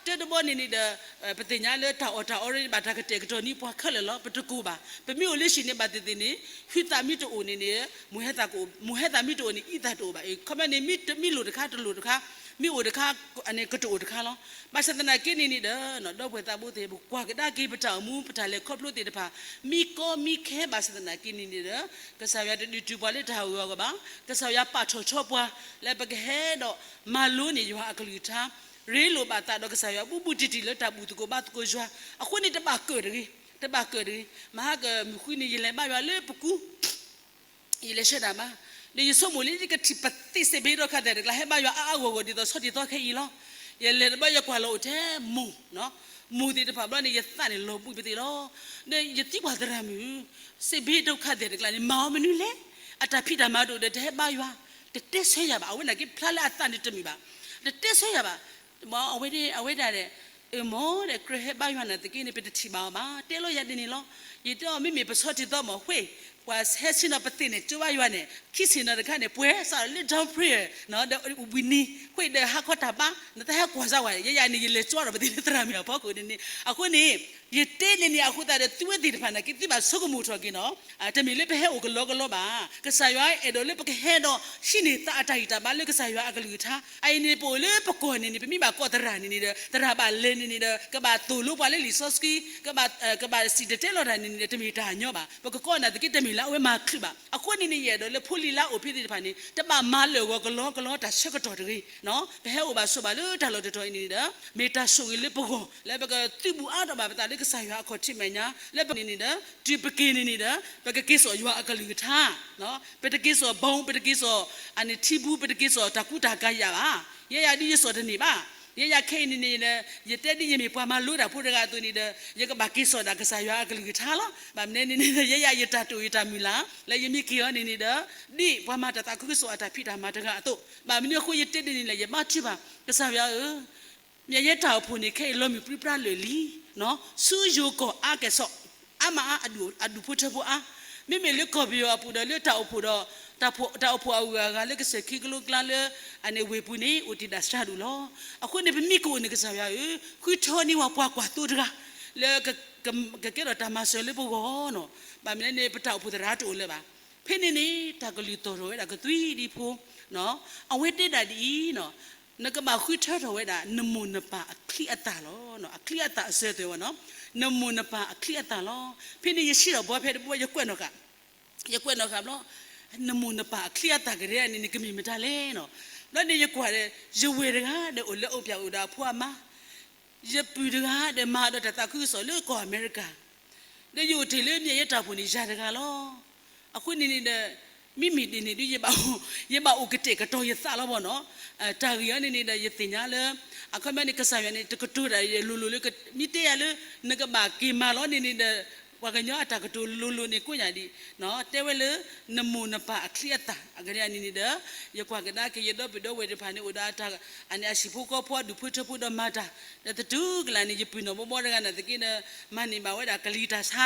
တၢတဘီန့ၣ်န့ၣ်ဒီး ပသ့ၣ်ညါလၢတၢ်အီၣ်တၢ်အီရ့ဘၣ်တၢ်ကတဲာ်ကတီၤန့ၢ်ပှၤခဲလၢာ်လီၤ. ပတကိၢ်ဘၣ်. ပမ့ၢ်အိၣ်လၢဟံၣ်န့ၣ် ဘၣ်သ့ၣ်သ့ၣ်န့ၣ် ဟုသးမ့ၢ်တအိၣ်န့ၣ်န့ၣ် မိၢ်ဟဲသးကအိၣ်, မိၢ်ဟဲသးမ့ၢ်တအိၣ်န့ၣ် အံသးတအိၣ်ဘၣ်. အခီပညီန့ၣ် မ့ၢ်တမ့ၢ်လိၣ်တခါတလိၣ်တခါ, မ့ၢ်အိၣ်တခါ ကတအိၣ်တခါလီၤ. ဘၣ်ဆၣ်သနာ်က့န့ၣ်န့ၣ်ဒီး ဒီပုၢ်ဝဲၢ်သးဘိသ့ၣ် ပကွၢ်ကဒါက့ၤပတၢ်အိၣ်မူ ပတၢ်လဲၤခီဖျိသ့ၣ်တဖၣ် မ့ၢ်ကီမ့ၢ်ခဲဘၣ်ဆၣ်သနာ်က့န့ၣ်န့ၣ်ဒီး ကစၢ်ယွၤတဒုးတုၤပှၤလၢတၢ်ဂီၤအဂီၢ်ဘၣ်. ကစၢ်ယွၤပာ်ထီၣ်ထီပှၤ လၢပကဟဲဒီးမၤလိန့ၢ်ယွၤအကလုၢ်ကထါ, ရ့လိာ်ဘၣ်သးဒီးကစၢ်ယွၤဘူးဘူးတံၢ်တံၢ်လၢတၢ်ဘူၣ်သကိးဘါသကိးယွၤ. အဃိန့ၣ် တဘၣ်ကၢၣ်တဂ့ၤ, တဘၣ်ကၢၣ်တဂ့ၤ. မဟါကမုၢ်ဃုန့ၣ် ယလဲၤဘါယွၤလၢပကူ ယလဲၤဆှၢတၢ်ဘါ, ဒီးယဆိကမိၣ်လၢယကထံၣ်ပသ့ၣ်စ့ၢ်ဘ့ဒီခါသဲးတကျါ ဟဲဘါယွၤအါအါဂီၢ်ဂီၢ်ဒ်သိးဆီထံးသီခဲအံၤလီၤ. ယလဲၤတဘျီ ယကွၢ်လီၤအိၣ်ထဲမိၢ်, မိၢ်သ့ၣ်တဖၣ်ဘျီန့ၣ် ယသးန့ၣ်လီၤဘှံးပသ့ၣ်လီၤ. ဒီးယသံကွၢ်သရၣ်မုၣ်, စ့ၢ်ဘ့ဒိခါသဲးတကျါန့ၣ် မၤအီၤမနုၤလဲၣ်. အတၢ်ဖံးတၢ်မၤတအိၣ်ဒီး တဟဲဘါယွၤ, တတဲဆၢယၤဘၣ်. အဝဲနာ်က့ဖျါလၢအသးန့ၣ်တမုာ်ဘၣ်, တတဲဆၢယၤဘၣ်. အဝဲဒၣ်, အဝဲဒၣ်ဒီး အၢ မ့ၢ်ဒီး ကြၢးဟဲဘါယွၤနာ်သက့န့ၣ် ပတထံၣ်ဘၣ်အီၤဘၣ်. တဲလီၤယၤဒ်န့ၣ်လီၤ. ယတဲအီၤ မ့မ့ၢ်ပဆီထံသီမ့ၢ် ဃ့ၢ် ပှၤဟဲဆ့ၣ်နီၤပသ့ၣ်န့ၣ် ကၠိဘါယွၤန့ၣ် ခံဆ့ၣ်နီၤတခါန့ၣ် ပှဲၤစးလၢ down prayer ဒီးဝံၤနံၤ ဃ့ၢ်ဒီးဟါခီတၢ်ဘါ နတဟဲကွၢ်စၢ်ဝဲ ယဲယၤန့ၣ် ယလဲၤကၠိဒီးပသ့ၣ်လၢသရၣ်မုၣ်အဖီခိၣ်န့ၣ်န့ၣ်. အဃိန့ၣ် ယတဲန့ၣ်န့ၣ် အဃိသတးဒီး သုဝဲသ့ၣ်တဖၣ်နာ်က့ သုဘၣ်ဆိကမိၣ်ထီၣ်က့ၤနီၤ. တမ့ၢ်လၢပဟဲအိၣ်ကလီကလီဘၣ်. ကစၢ်ယွၤအဲၣ်ဒိးလၢပကဟဲဒီး ဟံးန့ၢ်သးအတၢ်ဂံၢ်တၢ်ဘါလၢကစၢ်ယွၤအကလုၢ်ကထါ. အအံၤန့ၣ် ပအိၣ်လၢပကီၢ်န့ၣ်န့ၣ် ပမ့ၢ်ဘၣ်ကိးသရၣ်န့ၣ်န့ၣ်ဒီး သရၣ်ဘၣ်လဲၤန့ၣ်န့ၣ်ဒီး ကဘၣ်သိၣ်လိပှၤလၢလံာ်စီဆှံ, ကဘၣ်, ကဘၣ်စံၣ်တဲၤတဲလီၤတၢ်န့ၣ်န့ၣ်ဒီး တမ့ၢ်တၢ်ညီဘၣ်. ပကကိးနာ်သက့ တမ့ၢ်လၢအဝဲမၤချုးဘၣ်. အဃိန့ၣ်န့ၣ် ယအဲၣ်ဒိးလၢဖိလံၤလၢအိၣ်ဖဲသ့ၣ်တဖၣ်န့ၣ် တဘၣ်မၤလၢာ်ဂီၤကလီကလီတၢ်ဆၢကတီၢ်တဂ့ၤ. ပဟဲအိၣ်ဘၣ်ဆိးဘၣ်လၢတၢ်လီၢ်တတီၤအံၤန့ၣ်ဒီး မ့ၢ်တၢ်ဆိၣ်ဂ့ၤလၢပဂီၢ် လၢပကသုးဘူးအါထီၣ်ဘၣ်ပသးလၢကစၢ်ယွၤအခီၣ်ထံးမဲာ်ညါ လၢပန့ၣ်န့ၣ်ဒီး တုၤပက့ၤန့ၣ်န့ၣ်ဒီး ပကက့ၤစိာ်ယွၤအကလုၢ်ကထါ ပတက့ၤစိာ်ဘီ ပတက့ၤစိာ် အန့ၣ်ထံဘူး ပတက့ၤစိာ်တၢ်ကူတၢ်ကၤယၤဘၣ်. ယဲယၤဒ်ယစိာ်တန့ၢ်ဘၣ်. ယဲယၤခဲအံၤန့ၣ်န့ၣ် ယတဲဒ်ယမ့ၢ်ပှၤမၤလိတၢ်ဖိတဂၤအသိးန့ၣ်ဒီး ယကဘၣ်က့ၤစိာ်ဒၣ်ကစၢ်ယွၤအကလုၢ်ကထါလီၤ. ဘၣ်မနုၤန့ၣ်န့ၣ် ယဲယၤယတၢ်တိာ်ယတၢ်မုၢ်လၢ် လၢယမ့ၢ်က့ၤအီၤန့ၣ်န့ၣ်ဒီး ဒ်ပှၤမၤတၢ်သးခုကစီၣ်အတၢ်ဖံးတၢ်မၤတဂၤအသိး ဘၣ်မနုၤအဃိယတဲဒ်န့ၣ်လဲၣ် ယဘါထုကဖၣ် ကစၢ်ယွၤဧၢ မ့ၢ်ယဲတၢ်အိၣ်ဖှိၣ်န့ၣ် ခဲအံၤလီၤမုၢ်ပြံပြါလၢာ်လံ. ဆူယိၤကီၢ်အါကဲၣ်ဆိး အါမးအါ အဒူၣ်ဖိထၢဖိအါ, မ့မ့ၢ်လၢကီၢ်ပယီၤအပူၤဒီးလၢတၢ်အိၣ်ဖှိၣ်ဒီး တၢ်အိၣ်ဖှိၣ်အဂုၤအဂၤလၢကစၢၢ်ခံကလိကျါလၢ အန့ၣ်ဝ့ၢ်ပူၤန့ၣ် အိၣ်တ့ၢ်ဒၣ်စှၤဒူၣ်လီၤ. အဃိန့ၣ် ပမ့ၢ်ကအိၣ်န့ၣ် ကစၢ်ယွၤဧၢ, ဃုထၢန့ၢ်ဝဲပှၤကွၢ်သိတဂၤ လၢ ကကဲထီၣ်တၢ်မၤစၢၤလၢပဂီၢ်နီၤ. ဘၣ်မနုၤလဲၣ်န့ၣ် ပတၢ်အိၣ်ဖှိၣ်သရၣ်တအိၣ်လၢၤဘၣ်. ဖဲန့ၣ်န့ၣ် တၢ်ကလုၢ်သီၣ်ထီၣ်ဝဲဒၣ်ကသွံဒံဖိ အဝဲတဲဒၣ်ဒ်အံၤနီၤ, နကဘၣ်ဃုထၢထီၣ်ဝဲဒၣ် နမိၢ်နပၢ်အချံအသၣ်လီၤ. အချံအသၣ်အစၢၤသွဲၣ်ဝဲနီၤ, နမိၢ်နပၢ်အချံအသၣ်လီၤ. ဖဲန့ၣ်ယဆံးထီၣ်ဘီဖဲတဘိ ယကွဲးနီၣ်ဃာ်, ယကွဲးနီၣ်ဃာ်ဘျီ, နမိၢ်နပၢ်အချံအသၣ်ကရၢန့ၣ်န့ၣ် ကမ့ၢ်မတၤလဲၣ်နီၤ. ဘျီန့ၣ်ယကွၢ်ဒီး ယဝဲၢ်တဂၤဒီးအိၣ်လၢအအိၣ်ပၠးအိၣ်ဒီးအဖိအမါ ယပုၢ်တဂၤဒီးမၤဒီးတၢ်သးခုကစီၣ်လၢကီၢ်အမဲရကၤ, ဒီးယအိၣ်တ့ၢ်လၢမ့ၢ်ယဲတၢ်အိၣ်ဖှိၣ်န့ၣ်ယၤတဂၤလီၤ. အဃိန့ၣ်န့ၣ်ဒီး မ့မ့ၢ်ဒ်န့ၣ်ဒ် ယဘၣ်အိၣ်ကတဲာ်ကတီၤယသးလီၤဘၣ်နီၤ. တၢ်ဂ့ၢ်အံၤန့ၣ်န့ၣ်ဒီး ယသ့ၣ်ညါလၢ အခီပညီန့ၣ် ကစၢ်ယွၤန့ၣ် တကတိၤတၢ်လိၤလိၤလၢ မ့ၢ်တဲယၤလၢ နကဘၣ်က့ၤမၤလီၤန့ၣ်န့ၣ်ဒီး ပှၤကညီအတၢ်ကတိၤလိၤလိၤန့ၣ်ကိးညါဒံး, တဲဝဲလၢ နမိၢ်နပၢ်အချံအသၣ် အကဒဲအန့ၣ်န့ၣ်ဒီး ယကွၢ်ကဒါက့ၤယဒီပုၢ်ဒီဝဲၢ်တဖၣ်န့ၣ် အိၣ်ဒီးအတၢ် အန့ၣ်အဟံၣ်ဖိဃီဖိအဒူၣ်ဖိထၢဖိဒီးမၤတၢ်, ဒီးတတုၤကလးန့ၣ် ယပုၢ်နီၢ်ဘီဘီတဂၤနာ်သက့ဒီး မၤန့ၢ်ဘၣ်ဝဲဒၣ်ကလံၤတၢ်ဆါ,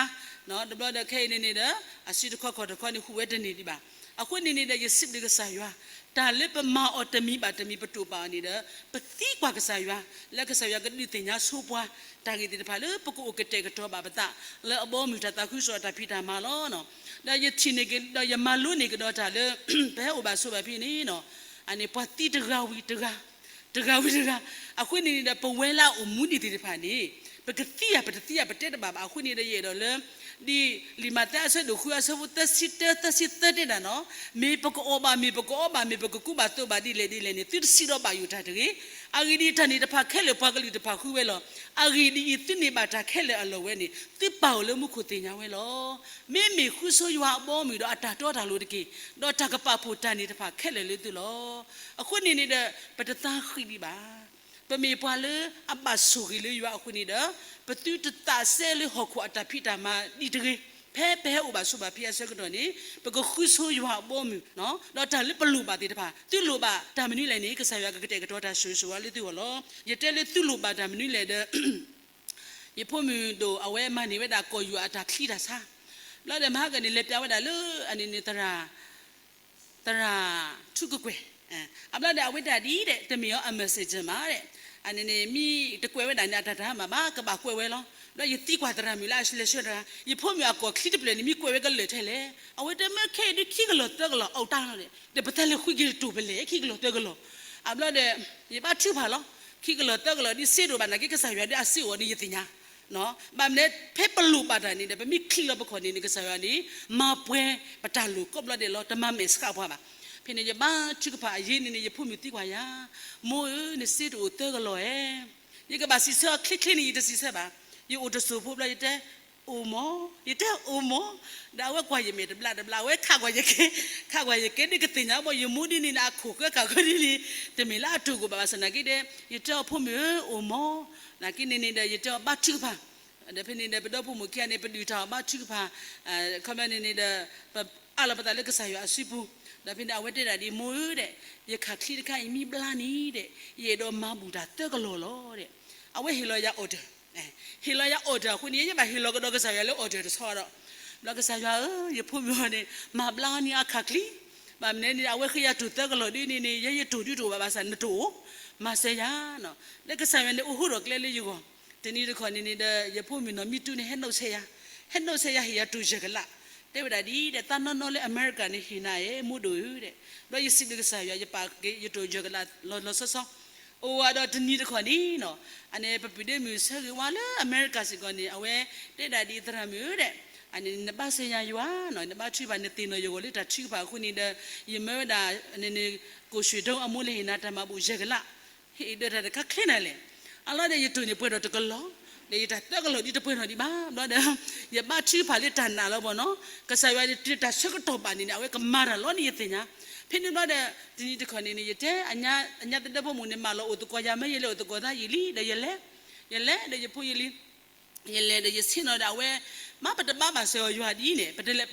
တဘျီဒီးခဲအံၤန့ၣ်န့ၣ်ဒီး အစုတခီခီၣ်တခီန့ၣ် ဟူးဝဲတန့ၢ်ဒံးဘၣ်. အဃိန့ၣ်န့ၣ်ဒီး ယစံးဘျုးကစၢ်ယွၤ, တၢ်လၢပမၤအီၤတမံၤဘၣ်တမံၤ ပတိာ်ပာ်အီၤန့ၣ်ဒီး ပသံကွၢ်ကစၢ်ယွၤ လၢကစၢ်ယွၤကဒုးသ့ၣ်ညါဆိပှၤ တၢ်ဂ့ၢ်သ့ၣ်တဖၣ်လၢပကအိၣ်ကတဲာ်ကတီၤဘၣ်ပသး လၢအဘီအမုၢ်တၢ်သးခုကစီၣ်အတၢ်ဖံးတၢ်မၤလီၤ. ဒီးယထံၣ်န့ၢ်က့ၤ ဒီးယမၤလိန့ၢ်ကဒီးတၢ်လၢ ပဟဲအိၣ်ဘၣ်ဆိးဘၣ်ဖဲန့ၣ် အန့ၣ်ပှၤသံတဂၤဝံၤတဂၤ တဂၤဝံၤတဂၤ, အဃိန့ၣ်န့ၣ်ဒီး ပဝဲလၢအအိၣ်မူဒံးသ့ၣ်တဖၣ်န့ၣ် ပကသံဧါပတသံဧါ ပတဲတဘၣ်ဘၣ်. အဃိန့ၣ်ဒီး ယအဲၣ်ဒိးလၢ ဒ်လံာ်မးသဲအဆၢဒိၣ်ဃုအဆၢဖိသၢဆံတၢ သၢဆံသၢတဲဒၣ်နီၤ, မ့ၢ်ပကအီၣ်ဘၣ် မ့ၢ်ပကအီဘၣ် မ့ၢ်ပကကူဘၣ်သိးဘၣ်ဒ်လဲၣ်ဒ်လဲၣ်န့ၣ် သုတစံးဒီးဘၣ်ယိၣ်တၢ်တဂ့ၤ. အဂ့ၢ်ဒ်အံၤ တၢ်န့ၣ်တဖၣ်ခဲလၢာ်ပှၤကလုာ်တဖၣ်ဃုဝဲလီၤ. အဂ့ၢ်ဒ်အံၤ သုန့ၢ်ဘၣ်တၢ်ခဲလၢာ်အလီၢ်ဝဲန့ၣ် သုပာ်အီၤလၢမူခိၣ်သ့ၣ်ညါဝဲလီၤ. မ့မ့ၢ်ဃုဆိယွၤအဘီအမုၢ်ဒီးအတၢ်တီတၢ်လိၤတက့ၢ်, ဒီးတၢ်ကပာ်ဖှိၣ်တၢ်န့ၣ်တဖၣ်ခဲလၢာ်လၢသုလီၤ. အဃိန့ၣ်န့ၣ်ဒီး ပတသးဃံးဒံးဘၣ်. ပမ့ၢ်ပှၤလၢအဘၣ်ဆိၣ်ဂ့ၤလၢယွၤအဃိန့ၣ်ဒီး ပသုတသးစဲလၢဟီၣ်ခိၣ်အတၢ်ဖံးတၢ်မၤဒံးတဂ့ၤ. ဖဲပဟဲအိၣ်ဘၣ်ဆိးဘၣ်ဖဲအဆၢကတီၢ်န့ၣ် ပကဃုဆိယွၤအဘီအမုၢ် ဒီးတၢ်လၢပလိၣ်ဘၣ်သ့ၣ်တဖၣ် သုလိၣ်ဘၣ်တၢ်မနုၤလဲၣ်န့ၣ် ကစၢ်ယွၤကကတဲာ်ကတီၤတၢ်ဆိၣ်ဂ့ၤဆိၣ်ဝါလၢသုဂီၢ်လီၤ. ယတဲလၢသုလိၣ်ဘၣ်တၢ်မနုၤလဲၣ်ဒီး ယဖိမုၣ်ဒိၣ်အဝဲမၤန့ၢ်ဝဲဒၣ်ကီၢ်ယိၤအတၢ်ချံတၢ်ဆါ, ဘျီဒီးမဟါကန့ၣ် လဲၤပျးဝဲဒၣ်လၢအန့ၣ်န့ၣ် သရၣ် သရၣ်ထူကကွဲၢ်, အဘျီဒီးအဝဲတၢ်ဒ်ဒီး တမ့ၢ်အီၤအ messenger မးဒီး အန့ၣ်န့ၣ် မ့ၢ်တကွဲးဝဲဒၣ်န့ၣ် အတၢ်တၢ်မၤဘၣ် ကဘၣ်ကွဲးဝဲလီၤ. ဘျီယသံကွၢ်သရၣ်မုၣ်လၢအလဲၤဆှၢတၢ် ယဖိမုၣ်အကီၢ်ချံတဖျၢၣ်န့ၣ် မ့ၢ်ကွဲးဝဲကလၢာ်ထဲလဲၣ်. အဝဲတဲမ့ၢ်ခဲအံၤဒ်ခံကလီၢ်သၢကလီၢ် အီၣ်တၢ်လီၤဒီး ဒီးပတၢ်လဲၤဃုက့ၤတတိၢ်ပလဲၣ် ခံကလီၢ်သၢကလီၢ်. အဘျီဒီး ယဘါထုကဖၣ်လီၤ. ခံကလီၢ်သၢကလီၢ်ဒ်စ့တအိၣ်ဘၣ်နာ်က့ ကစၢ်ယွၤဒ်အစ့အိၣ်န့ၣ်ယသ့ၣ်ညါ ဘၣ်မနုၤ ဖဲပလိၣ်ဘၣ်တၢ်န့ၣ်ဒီး ပမ့ၢ်ချံးလီၤပခီၣ်န့ၣ်န့ၣ် ကစၢ်ယွၤန့ၣ် မၤပှဲၤပတၢ်လိၣ်ကိးဘျီဒဲးလီၤ. တမၤမဲာ်ဆှးပှၤဘၣ်. ဖဲန့ၣ် ယဘါထုကဖၣ်အယံၤန့ၣ်န့ၣ် ယဖိမုၣ်သံကွၢ်ယၤ, မိၢ်ဧၢ နစ့တအိၣ်သၢကလီၢ်ဧါ. ယကဘၣ်စံးဆၢအီၤချ့ချ့န့ၣ် ယတစံးဆၢဘၣ်. ယအိၣ်တစိၢ်ဖိဘျီ ယတဲ အိၣ်မး, ယတဲအိၣ်မး, ဒီးအဝဲကွၢ်ယမဲာ်တဘျးတဘျး အဝဲခးကွၢ်ယကဲ, ခးကွၢ်ယကဲ ဒ်ကသ့ၣ်ညါဘၣ် ယမိၢ်ဒ်န့ၣ်န့ၣ် အခိၣ်ဃၢခးဃၢဒ်န့ၣ် တမ့ၢ်လၢအတိၢ်ကိၢ်ဘၣ်ဘၣ်ဆၣ်နာ်က့ဒီး ယတဲအီၤဖိမုၣ်ဧၢ အိၣ်မး, နာ်က့န့ၣ်န့ၣ်ဒီး ယတဲအီၤဘါထုကဖၣ် ဒီးဖဲန့ၣ်ဒီး ပဒီဖိမိၢ်ခံဂၤန့ၣ် ပဒုးတၢ်အီၤဘါထုကဖၣ်, ခီပညီန့ၣ်န့ၣ်ဒီး ပအးလီၤပသးလၢကစၢ်ယွၤအစုပူၤ, ဒီးဖဲန့ၣ် အဝဲတဲဒၣ်ဒ်မိၢ်ဧၢဒီး ယခးချံတခါအံၤမ့ၢ်ဘျါန့ၣ်ဒီး ယအဲၣ်ဒိးမၤဘူၣ်တၢ်သၢကလီၢ်လီၤဒီး အဝဲဟ့ၣ်လီၤယၤ order, ဟ့ၣ်လီၤယၤ order အဃိန့ၣ် ယဘၣ်ဟ့ၣ်လီၤကဒီးကစၢ်ယွၤလၢ order တဆီဒီး, ဘျီကစၢ်ယွၤဧၢ ယဖိမုၣ်အီၤန့ၣ် မၤဘျါအီၤန့ၣ်အခးချံ, ဘၣ်မနုၤန့ၣ် အဝဲဃ့ယၤတိၢ်သၢကလီၢ်ဒ်န့ၣ်န့ၣ် ယဲယတိၢ်ဒုးတအိၣ်ဘၣ်ဘၣ်ဆၣ် နတိၢ်အိၣ်, မၤစၢၤယၤ, လၢကစၢ်ယွၤန့ၣ် အိၣ်ဟိထီၣ်ကျဲလၢယဂီၢ်, တနံၤတခီန့ၣ်န့ၣ်ဒီး ယဖိမုၣ်နီၢ်မံတူန့ၣ် ဟဲနီၣ်ဆဲးယၤ, ဟဲနီၣ်ဆဲးယၤ ဟ့ၣ်ယၤတိၢ်ယဲၢ်ကလး, တဲဝဲဒၣ်ဒ်ဒီး သးနီၢ်နီၢ်လၢအမဲရကၤန့ၣ် ဟ့ၣ်နၤဧၢ မိၢ်ဒိၣ်ဧၢဒီး, ဘျီယစံးဘျုးကစၢ်ယွၤ ယပာ်က့ၤယတိၢ်ယဲၢ်ကလးလီၤလီၤဆီဆီ အိၣ်ဝဲဒီးတနံၤတခီန့ၣ်နီၤ, အန့ၣ် ပပုၢ်ဒ့မုၣ်ဆၢဂ့ၤဝါလၢအမဲရကၤစ့ၢ်ကီးန့ၣ် အဝဲတဲဒၣ်ဒ်သရၣ်မုၣ်ဧၢဒီး, အန့ၣ် နဘၣ်စၢၤယၤယွၤနီၤ, နဘၣ်ထုကဖၣ် နသ့ၣ်နီၣ်ယဂီၢ်လၢတၢ်ထုကဖၣ်အဃိန့ၣ်ဒီး, ယမၢဝဲဒၣ် အန့ၣ်န့ၣ် ကိၣ်ရွှ့ၣ်ဒိအမိၢ်လၢဟ့ၣ်နၤတၢ်မၤဘူၣ်ယဲၢ်ကလး, ဟ့ၣ်ဒီးတၢ်တခါချ့နၤလဲၣ်. အလီၢ်ဒီးယတိၢ်န့ၣ်ပှဲၤထီၣ်တကလီၢ်, ဒီးယတၢ်သၢကလီၢ်ဒ်တပှဲၤထီၣ်ဒံးဘၣ်, ဘျီဒီး ယဘါထုကဖၣ်လၢတၢ်နာ်လီၤဘၣ်နီၤ, ကစၢ်ယွၤန့ၣ် တၢ်ဆၢကတီၢ်ဘၣ်န့ၣ်န့ၣ် အဝဲကမၤတၢ်လီၤန့ၣ်ယသ့ၣ်ညါ, ဖဲန့ၣ်ဘျီဒီး တနံၤတခီန့ၣ်န့ၣ် ယတဲ အညါသဒၢဖိမုၣ်န့ၣ် မၢလီၤအိၣ်သကိးယၤ မ့ၢ်ယလဲၤအိၣ်သကိးသးယံာ်လံ ဒီးယလဲၤ, ယလဲၤဒီးယဖိယလံၤ, ယလဲၤဒီးယဆ့ၣ်နီၤဒီးအဝဲ, မ့ၢ်ပတဘါဘၣ်စၢၤအီၤယွၤဒ်အံၤန့ၣ်,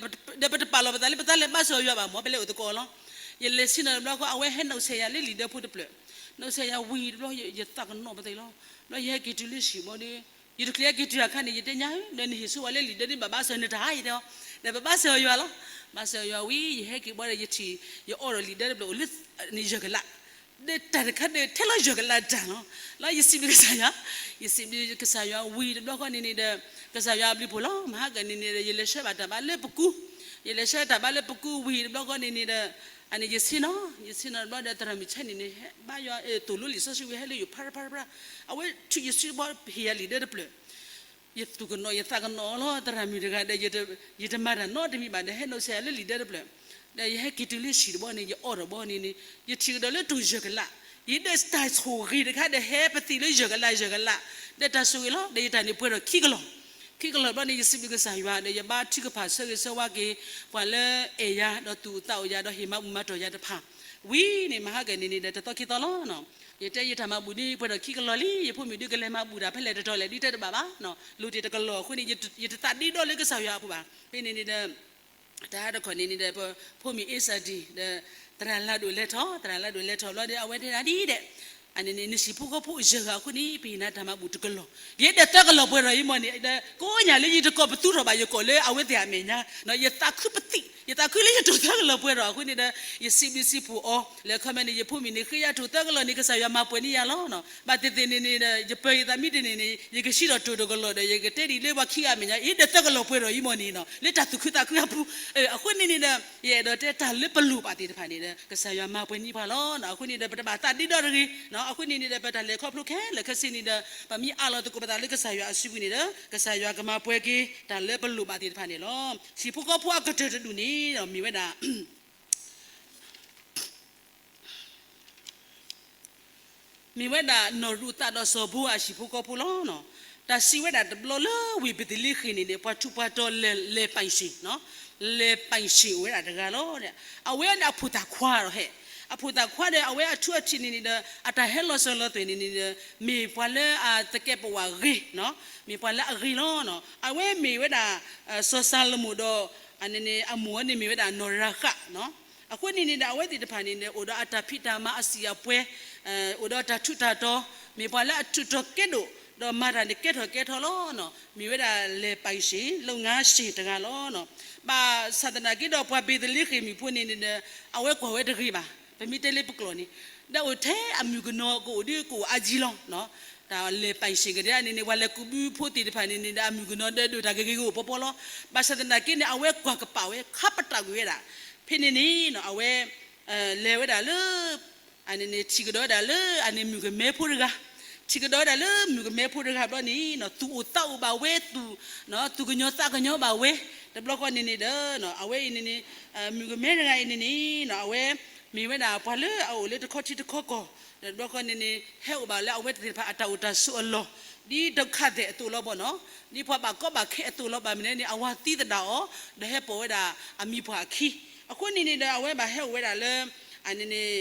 ဒီးပတပာ်လီၤပသးလၢပသးလဲၤဘါစၢၤအီၤယွၤဘၣ်မၢ် ပလဲၤအိၣ်သကိးအီၤလီၤ. ယလဲၤဆ့ၣ်နီၤတဘျီဃီ အဝဲဟဲနီၣ်ဆဲးယၤလၢလံာ်ဒၢဖိတဖျၢၣ်, နီၣ်ဆဲးယၤဝံၤတဘျီ ယသးကနီၣ်ပသ့လီၤ, ဘျီယဟဲက့ၤတုၤလၢဟံၣ်ဘီဒီး, ယတချုးဟဲက့ၤတုၤအခါန့ၣ် ယတဲညါဧၢ ဒီးနဟ့ၣ်ဆိဝဲလၢလံာ်ဒၢန့ၣ် ဘၣ်ဘါစၢၤနတၢ်ဧါ ယတဲအီၤ, ဒီးပဘါစၢၤအီၤယွၤလီၤ, ဘါစၢၤအီၤယွၤဝံၤ ယဟဲက့ၤဘီဒီးယထံၣ်, ယအိးထီၣ်လံာ်ဒၢတဖျၢၣ်အိၣ်လၢ, န့ၣ်ယဲၢ်ကလး ဒီးတၢ်တခါဒီးထဲလီၤယဲၢ်ကလးတၢ်လီၤ. လီၤယစံးဘျုးကစၢ်ယွၤ, ယစံးဘျုးကစၢ်ယွၤဝံၤတဘျီဃီန့ၣ်န့ၣ်ဒီး, ကစၢ်ယွၤအဘျုးဖှိၣ်လီၤ မဟါကန့ၣ်န့ၣ်ဒီး ယလဲၤဆှၢဘၣ်တၢ်ဘါလၢပကူ, ယလဲၤဆှၢတၢ်ဘါလၢပကူဝံၤတဘျီဃီန့ၣ်န့ၣ်ဒီး, အန့ၣ်ယဆ့ၣ်နီၤ, ယဆ့ၣ်နီၤတဘျီဒီး သရၣ်မုၣ်ဆဲန့ၣ်န့ၣ် ဘါယွၤသိၣ်လိလံာ်စီဆှံဝံၤဟဲလၢယိာ်ဖးဖးဖး, အဝဲထုးယစုတဘျီ ဟ့ၣ်ယၤလံာ်ဒၢတဖျၢၣ် ယသူၣ်ကနီၤယသးကနီၤလီၤ သရၣ်မုၣ်တဂၤဒီး, ယတမၤတၢ်နီတမံၤဘၣ်ဒီး ဟဲနီၣ်ဆဲးယၤလၢလံာ်ဒၢတဖျၢၣ်, ဒီးယဟဲက့ၤတုၤလၢဟံၣ်တဘျီန့ၣ် ယအိးထီၣ်ဘီန့ၣ်န့ၣ်, ယထံၣ်ကဒီးလၢတိၢ်ယဲၢ်ကလး, ယဒီးတၢ်ဆိၣ်ဂ့ၤတခါဒီး ဟဲပသံၣ်လၢယဲၢ်ကလးယဲၢ်ကလး, ဒီးတၢ်ဆိၣ်ဂ့ၤလီၤ ဒီးယတၢ်န့ၣ်ပှဲၤထီၣ်ခံကလီၢ်, ခံကလီၢ်ဘျီန့ၣ် ယစံးဘျုးကစၢ်ယွၤဒီး ယဘါထုကဖၣ်ဆၢဂ့ၤဆၢဝါက့ၤ ပှၤလၢအဲၣ်ယၤ ဒီးသူၣ်အိၣ်သးအိၣ်ယၤ ဒီးဟ့ၣ်မၤဘူၣ်မၤတီၢ်ယၤတဖၣ် ဝံၤန့ၣ် မဟါကန့ၣ်န့ၣ်ဒီး တသီခံသီလီၤနီၤ. ယတဲယတၢ်မၤဘူၣ်န့ၣ် ပှဲၤဒီးခံကလီၤလံ, ယဖိမုၣ်ဒုးကလဲၤမၤဘူၣ်တၢ်ဖဲလဲၣ်တတီၤလဲၣ် ဒုးတဲတဘၣ်ဘၣ်နီၤ, လိၣ်တ့ၢ်တကလီၤအဃိန့ၣ် ယတသးဒ့ဒီလၢကစၢ်ယွၤအပူၤဘၣ်. ဖဲန့ၣ်န့ၣ်ဒီး တၢ်ဟါတခီန့ၣ်န့ၣ်ဒီး ပဖိမုၣ်အ့စၢၣ်ဒံၣ်ဒီး သရၣ်လၤဒိၣ်လဲၤထီၣ်, သရၣ်လၤဒိၣ်လဲၤထီၣ်ဘျီဒီး အဝဲတဲဒၣ်ဒ်ဒီး အန့ၣ်န့ၣ် နဟံၣ်ဖိဃီဖိအယဲၢ်ဂၤအဃိန့ၣ် ပဟ့ၣ်နၤတၢ်မၤဘူၣ်တကလီၤ, ယဲဒၣ်သၢကလီၤပှဲၤထီၣ်အံၤမ့ၢ်န့ၣ်ဒီး ကိးညါလၢယတကိးပသူထီၣ်ဘၣ်ယကိးလၢအဝဲသ့ၣ်အမဲာ်ညါ, ယသးခုပသံၣ်, ယသးခုလၢယတိၢ်သၢကလီၤပှဲၤထီၣ်အဃိန့ၣ်ဒီး ယစံးဘျုးစံးဖှိၣ်အီၤ လၢခီမ့ၢ်န့ၣ် ယဖိမုၣ်န့ၣ် ဃ့ယၤတိၢ်သၢကလီၤန့ၣ် ကစၢ်ယွၤမၤပှဲၤန့ၢ်ယၤလီၤနီၤ. ဘၣ်သ့ၣ်သ့ၣ်န့ၣ်န့ၣ်ဒီး ယပၢၤယသးမံတန့ၢ်န့ၣ် ယကဆံးထီၣ်တိၢ်တကလီၤဒီး ယကတဲဒ်လၢပှၤခံဂၤအမဲာ်ညါ ယဒၣ်သၢကလီၤပှဲၤထီၣ်အံၤမ့ၢ်န့ၣ်နီၤ လၢတၢ်သူၣ်ခုသးခုအပူၤ, အဃိန့ၣ်န့ၣ်ဒီး ယအဲၣ်ဒိးတဲတၢ်လၢပလိၣ်ဘၣ်သ့ၣ်တဖၣ်န့ၣ်ဒီး ကစၢ်ယွၤမၤပှဲၤန့ၢ်ပှၤလီၤ. အဃိန့ၣ်ဒီး ပတဘၣ်သးဒ့ဒီတဂ့ၤ, အဃိန့ၣ်န့ၣ်ဒီး ပတၢ်လဲၤခီဖျိခဲလၢာ်ခဲဆ့န့ၣ်ဒီး ပမ့ၢ်အးလီၤသကိးပသးလၢကစၢ်ယွၤအစုပူၤန့ၣ်ဒီး ကစၢ်ယွၤကမၤပှဲၤက့ၤ တၢ်လၢပလိၣ်ဘၣ်သ့ၣ်တဖၣ်န့ၣ်လီၤ. ဟံၣ်ဖိဃီဖိအကတၢၢ်တဒူၣ်န့ၣ်ဒီး မ့ၢ်ဝဲဒၣ် မ့ၢ်ဝဲဒၣ်နီၢ်ရူၤသးဒီးစီၤဘိအၤအဟံၣ်ဖိဃီဖိလီၤ. တၢ်စံးဝဲဒၣ်တဘျီလၢဝ့ၢ်ဘ့ၤသလ့ဃ့ၣ်န့ၣ်န့ၣ် ပှၤထူးပှၤတီၤလဲၤပၢၢ်ဆ့ၣ်, လဲၤပၢၢ်ဆ့ၣ်အိၣ်ဝဲဒၣ်တဂၤလီၤ. အဝဲန့ၣ်အဖိသၣ်ခွါဒီးဟဲ, အဖိသၣ်ခွါဒီး အဝဲအထူအထံးန့ၣ်န့ၣ်ဒီး အတၢ်ဟဲလီၤစၢၤလီၤသွဲၣ်န့ၣ်န့ၣ်ဒီး မ့ၢ်ပှၤလၢအသကဲးပဝးဂ့ၤ, မ့ၢ်ပှၤလၢအဂ့ၤလီၤ. အဝဲမ့ၢ်ဝဲဒၣ် စီၤၡၤလမိၣ်ဒီး အန့ၣ်န့ၣ် အမိၢ်န့ၣ်မ့ၢ်ဝဲဒၣ်နီၢ်ရၤဃး အဃိန့ၣ်န့ၣ်ဒီး အဝဲသ့ၣ်တဖၣ်န့ၣ်ဒီး အိၣ်ဒီးအတၢ်ဖံးတၢ်မၤအစံာ်အပှဲၤ, အိၣ်ဒီးတၢ်ထူးတၢ်တီၤ, မ့ၢ်ပှၤလၢအထူးတီၤကဲဒိၣ်, ဒီးမၤတၢ်န့ၣ်ကဲထီၣ်ကဲထီလီၤ. မ့ၢ်ဝဲဒၣ်လဲၤပၢၢ်ဆ့ၣ် လုပ်ငန်းရှင် တဂၤလီၤ. ဘၣ်ဆၣ်သနာ်က့ဒီး ပှၤဘ့ၤသလ့ဃ့ၣ်မုၣ်ဖိန့ၣ်န့ၣ်ဒီး အဝဲကွၢ်ဝဲတဂ့ၤဘၣ်, ပမ့ၢ်တဲလၢပကျိာ်န့ၣ်, ဒီးအိၣ်ထဲအမုၣ်ကနီၤကအိၣ်ဒ်ကအိၣ်အါကံလီၤ. တၢ်လဲၤပၢၢ်ဆ့ၣ်ကဒဲးန့ၣ်န့ၣ် ပှၤလဲၤကူးဘုဖိသ့ၣ်တဖၣ်န့ၣ်န့ၣ်ဒီး အမုၣ်ကနီၤဒီးဒိၣ်တၢ်ဂ့ၤဂ့ၤဂ့ၤပီၤပီၤလီၤ. ဘၣ်ဆၣ်သနာ်က့န့ၣ် အဝဲကွၢ်ကပာ်ဝဲ ခါပတာ်ကွံာ်ဝဲဒၣ်, ဖဲန့ၣ်န့ၣ် အဝဲ လဲၤဝဲဒၣ်လၢ အန့ၣ်န့ၣ် ထံၣ်ကဒီးဝဲဒၣ်လၢ အန့ၣ်မုၣ်ကမဲဖိတဂၤ, ထံၣ်ကဒီးဝဲဒၣ်လၢမုၣ်ကမဲဖိတဂၤဘျီန့ၣ် သူၣ်အိၣ်သးအိၣ်ဘၣ်ဝဲ, သူၣ်, သူၣ်ကညီၤသးကညီၤဘၣ်ဝဲ, တဘျီဃီန့ၣ်န့ၣ်ဒီး အဝဲအံၤန့ၣ်န့ၣ် မုၣ်ကမဲတဂၤအံၤန့ၣ်န့ၣ် အဝဲ မ့ၢ်ဝဲဒၣ်ပှၤလၢအအိၣ်လၢတခီထံတခီကီၢ်, ဒီးတဘျီဃီန့ၣ်န့ၣ် ဟဲအိၣ်ဘၣ်လၢအဝဲသ့ၣ်တဖၣ်အတၢ်အိၣ်တၢ်ဆိးအလီၢ်, ဒ်ဒုက္ခသည်အသိးလီၤဘၣ်နီၤ, ဒ်ပှၤဘၣ်ကီဘၣ်ခဲအသိးလီၤ. ဘၣ်မနုၤန့ၣ် အဝၤသံသဒၣ်အီၤ, ဒီးဟဲပိာ်ဝဲဒၣ်အမံၤပှၢ်အခံ, အဃိန့ၣ်န့ၣ်ဒီး အဝဲဘၣ်ဟဲအိၣ်ဝဲဒၣ်လၢ အန့ၣ်န့ၣ်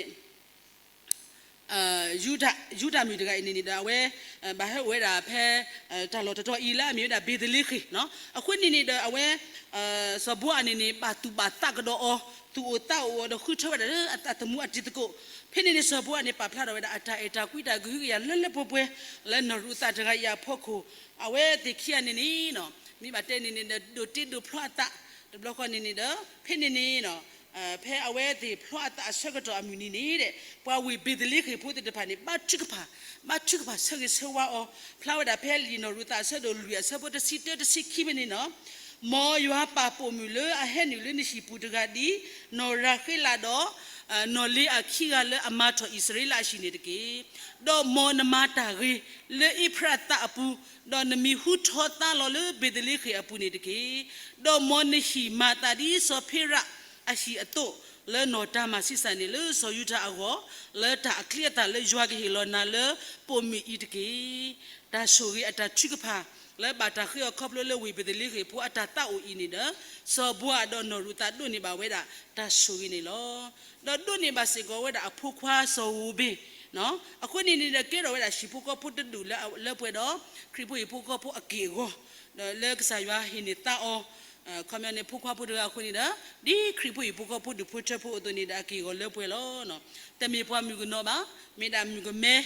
ယူဒၤ, ယူဒၤမုၣ်တဂၤအံၤန့ၣ်န့ၣ်ဒီး အဝဲ ဘၣ်ဟဲအိၣ်ဝဲဒၣ်ဖဲ တၢ်လီၢ်တတီၤအံၤလၢအမ့ၢ်ဝဲဒၣ်ဘ့ၤသလ့ဃ့ၣ်, အဃိန့ၣ်န့ၣ်ဒီး အဝဲ စီၤဘိအၤန့ၣ်န့ၣ် ဘၣ်သူၣ်ဘၣ်သးကဒီးအီၤ, သူၣ်အိၣ်သးအိၣ်အီၤဒီး ဃုထၢဝဲဒၣ်လၢအသမူအတံၤသကိး, ဖဲန့ၣ်န့ၣ် စီၤဘိအၤန့ၣ် ပာ်ဖျါထီၣ်ဝဲဒၣ်အတၢ်အဲၣ်တၢ်ကွံတၢ်ကဟုကယာ်လၢလၢပှဲၤပှဲၤ လၢနီၢ်ရူၤသးတဂၤအံၤအဖီခိၣ်, အဝဲသ့ၣ်ခံဂၤန့ၣ်န့ၣ် မ့ၢ်ဘၣ်တဲန့ၣ်န့ၣ်ဒီး ဒိးတ့ဒိးဖျီအသး, တဘျီဃီန့ၣ်န့ၣ်ဒီး ဖဲန့ၣ်န့ၣ် ဖဲအဝဲသ့ၣ်ဖျီအသးအဆၢကတီၢ်အမုၢ်နံၤန့ၣ်ဒီး ပှၤဝ့ၢ်ဘ့ၤသလ့ဃ့ၣ်ဖိသ့ၣ်တဖၣ်န့ၣ် ဘါထုကဖၣ်, ဘါထုကဖၣ်ဆၢဂ့ၤဆၢဝါအီၤ, ဖျါဝဲဒၣ်ဖဲလံာ်နီၢ်ရူၤသးအဆၢဒိၣ်လွံၢ်အဆၢဖိတဆံတၢတဆံခံဖဲန့ၣ်နီၤ, မ်ယွၤပာ်ပိာ်မုၣ်လၢအဟဲနုာ်လၢနဟံၣ်ပူၤတဂၤဒ် နီၢ်ရၤဃ့လးဒီး နီၢ်လ့အၤခံဂၤလၢအမၤထီၣ်အံၣ်စရ့လးအဟံၣ်န့ၣ်တက့ၢ်. ဒီးမ်နမၤတၢ်ဂ့ၤလၢအ့ဖရးသးအပူၤ, ဒီးနမံၤဟူထီသါလီၤလၢဘ့ၤသလ့ဃ့ၣ်အပူၤန့ၣ်တက့ၢ်. ဒီးမ်နဟံၣ်မၤသးဒ်စီၤဖ့ရးအဟံၣ်အသိး, လၢနီၢ်တၤမၤဆံးစၢ်န့ၣ်လၢစီၤယူဒၤအဂီၢ်, လၢတၢ်အချံအသၣ်လၢယွၤကဟ့ၣ်လီၤနၤလၢပိာ်မုၣ်အံၤတက့ၢ်. တၢ်ဆိၣ်ဂ့ၤအတၢ်ထုကဖၣ် လၢဘၣ်တၢ်ဃ့အီၤခီဖျိလၢဝ့ၢ်ဘ့ၤသလ့ဃ့ၣ်ဖိအတၢ်သးအိၣ်အံၤန့ၣ်ဒီး စီၤဘိအၤဒီးနီၢ်ရူၤသးဒိးန့ၢ်ဘၣ်ဝဲဒၣ်တၢ်ဆိၣ်ဂ့ၤန့ၣ်လီၤ. ဒီးဒိးန့ၢ်ဘၣ်စ့ၢ်ကီးဝဲဒၣ်အဖိခွါစီၤဧိၤဘ့ၣ်, အဃိန့ၣ်န့ၣ်ဒီး ကဲထီၣ်ဝဲဒၣ်ဟံၣ်ဖိဃီဖိတဒူၣ်လၢပှဲၤဒီး ခရံာ်ဖိဟံၣ်ဖိဃီဖိအက့ၢ်အဂီၤ, ဒီးလၢကစၢ်ယွၤဟ့ၣ်န့ၢ်သါအီၤ ခီပညီန့ၣ် ဖိခွါဖိတဂၤအဃိန့ၣ်ဒီး ဒ်ခရံာ်ဖိဟံၣ်ဖိဃီဖိဒူၣ်ဖိထၢဖိအသိးန့ၣ်ဒီး အက့ၢ်အဂီၤလၢပှဲၤလီၤ. တမ့ၢ်ပှၤမုၣ်ကနီၤဘၣ်, မ့ၢ်ဒၣ်မုၣ်ကမဲ,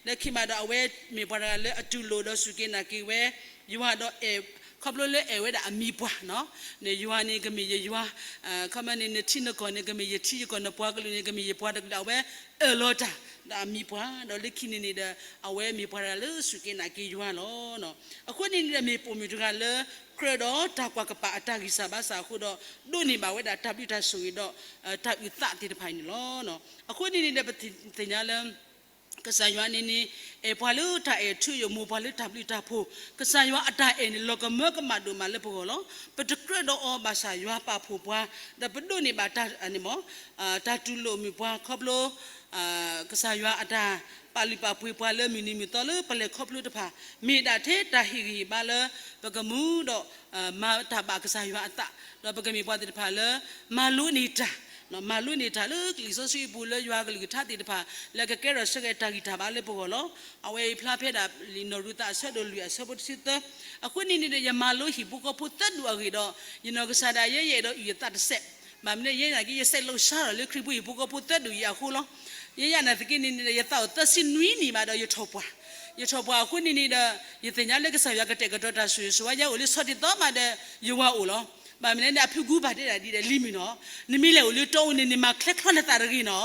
လၢခံမးဒီးအဝဲမ့ၢ်ပှၤတဂၤလၢအတူၢ်လိာ်ဒီးစူၢ်က့ၤနာ်က့ၤဝဲ ယွၤဒီးအဲၣ်, ခီဖျိလၢအဲၣ်ဝဲဒၣ်အမံၤပှၢ်နီၤ, နယွၤန့ၣ်ကမ့ၢ်ယယွၤ, ခီပညီန့ၣ် နထံနကီၢ်န့ၣ်ကမ့ၢ်ယထံယကီၢ်, နပှၤကလုာ်န့ၣ်ကမ့ၢ်ယပှၤတကလုာ်, အဝဲအၢၣ်လီၤတၢ်ဒီးအမံၤပှၢ်, ဒီးလၢခံန့ၣ်န့ၣ်ဒီး အဝဲမ့ၢ်ပှၤတဂၤလၢစူၢ်က့ၤနာ်က့ၤယွၤလီၤ. အဃိန့ၣ်န့ၣ်ဒီး မ့ၢ်ပိာ်မုၣ်တဂၤလၢ ကြၢးဒီးတၢ်ကွၢ်ကပာ်အတၢ်ဂံၢ်စၢ်ဘါစၢ်အဃိဒီး ဒိးန့ၢ်ဘၣ်ဝဲဒၣ်တၢ်ဘျုးတၢ်ဆိၣ်ဂ့ၤဒီး တၢ်အုၣ်သးသ့ၣ်တဖၣ်အံၤန့ၣ်လီၤ. အဃိန့ၣ်န့ၣ်ဒီး ပသ့ၣ်ညါလၢ ကစၢ်ယွၤန့ၣ်န့ၣ် အဲၣ်ပှၤလၢတၢ်အဲၣ်ထူယိာ် မိၢ်ပှၤလၢတၢ်ဘျုးတၢ်ဖှိၣ်, ကစၢ်ယွၤအတၢ်အဲၣ်န့ၣ် လီၤကမၢကမၣ်ဒိၣ်မးလၢပဂီၢ်လီၤ. ပတကြၢးဒီးအီၤဘၣ်ဆၣ်ယွၤပာ်ဖှိၣ်ပှၤ, ဒီးပဒိးန့ၢ်ဘၣ်တၢ်န့ၣ်မ့ၢ် တၢ်တူၢ်လိာ်မုာ်ပှၤခီဖျိ ကစၢ်ယွၤအတၢ်ပာ်လုၢ်ပာ်ပှ့ၤပှၤလၢမုၢ်နံၤမုၢ်သီလၢပလဲၤခီဖျိတဖၣ်, မ့ၢ်ဒၣ်ထဲတၢ်ဟ့ၣ်ဂံၢ်ဟ့ၣ်ဘါလၢ ပကမူဒီး မၤတၢ်ဘၣ်ကစၢ်ယွၤအသး, ဒီးပကမ့ၢ်ပှၤသ့ၣ်တဖၣ်လၢ မၤလိန့ၢ်တၢ် မၤလိန့ၢ်တၢ်လၢကလံၤစီဆှံအပူၤ လၢယွၤကလုၢ်ကထါသ့ၣ်တဖၣ် လၢကကဲထီၣ်ဆၢက့ၤတၢ်ဂံၢ်တၢ်ဘါလၢပဂီၢ်လီၤ. အဝဲအံၤဖျါဖဲဒၣ် လံာ်နီၢ်ရူၤသးအဆၢဒိၣ်လွံၢ်အဆၢဖိတဆံသၢ. အဃိန့ၣ်န့ၣ်ဒီး ယမၤလိဟံၣ်ဖိဃီဖိသၢဒူၣ်အဂ့ၢ်ဒီး ယနီၢ်ကစၢ်ဒၣ်ယဲ ယအဲၣ်ဒိးအုၣ်ယသးတစဲး. ဘၣ်မနုၤယဲနာ်က့ ယစဲးလိာ်ဆါထီၣ်လၢခရံာ်ဖိဟံၣ်ဖိဃီဖိသၢဒူၣ်အံၤအဃိလီၤ. ယဲယၤနာ်သက့န့ၣ်န့ၣ်ဒီး ယသးအိၣ်သၢဆံနွံနံၣ်ဘၣ်ဒီး ယထီၣ်ပှၢ်. ယထီၣ်ပှၢ်အဃိန့ၣ်န့ၣ်ဒီး ယသ့ၣ်ညါလၢကစၢ်ယွၤကတဲာ်ကတီၤတၢ်ဆိၣ်ဂ့ၤဆိၣ်ဝါ ယအိၣ်လၢဆီတံၢ်သီမးဒီး ယဝၤအိၣ်လီၤ. ဘၣ်မနုၤန့ၣ် အဖုၣ်ကူဘၣ်တဲဒၣ်ဒ်လဲၣ်လံမုၢ်နီၤ, နမ့ၢ်လဲၤအိၣ်လၢတီအူန့ၣ်န့ၣ် မၤချဲချီနသးတဂ့ၤနီၤ.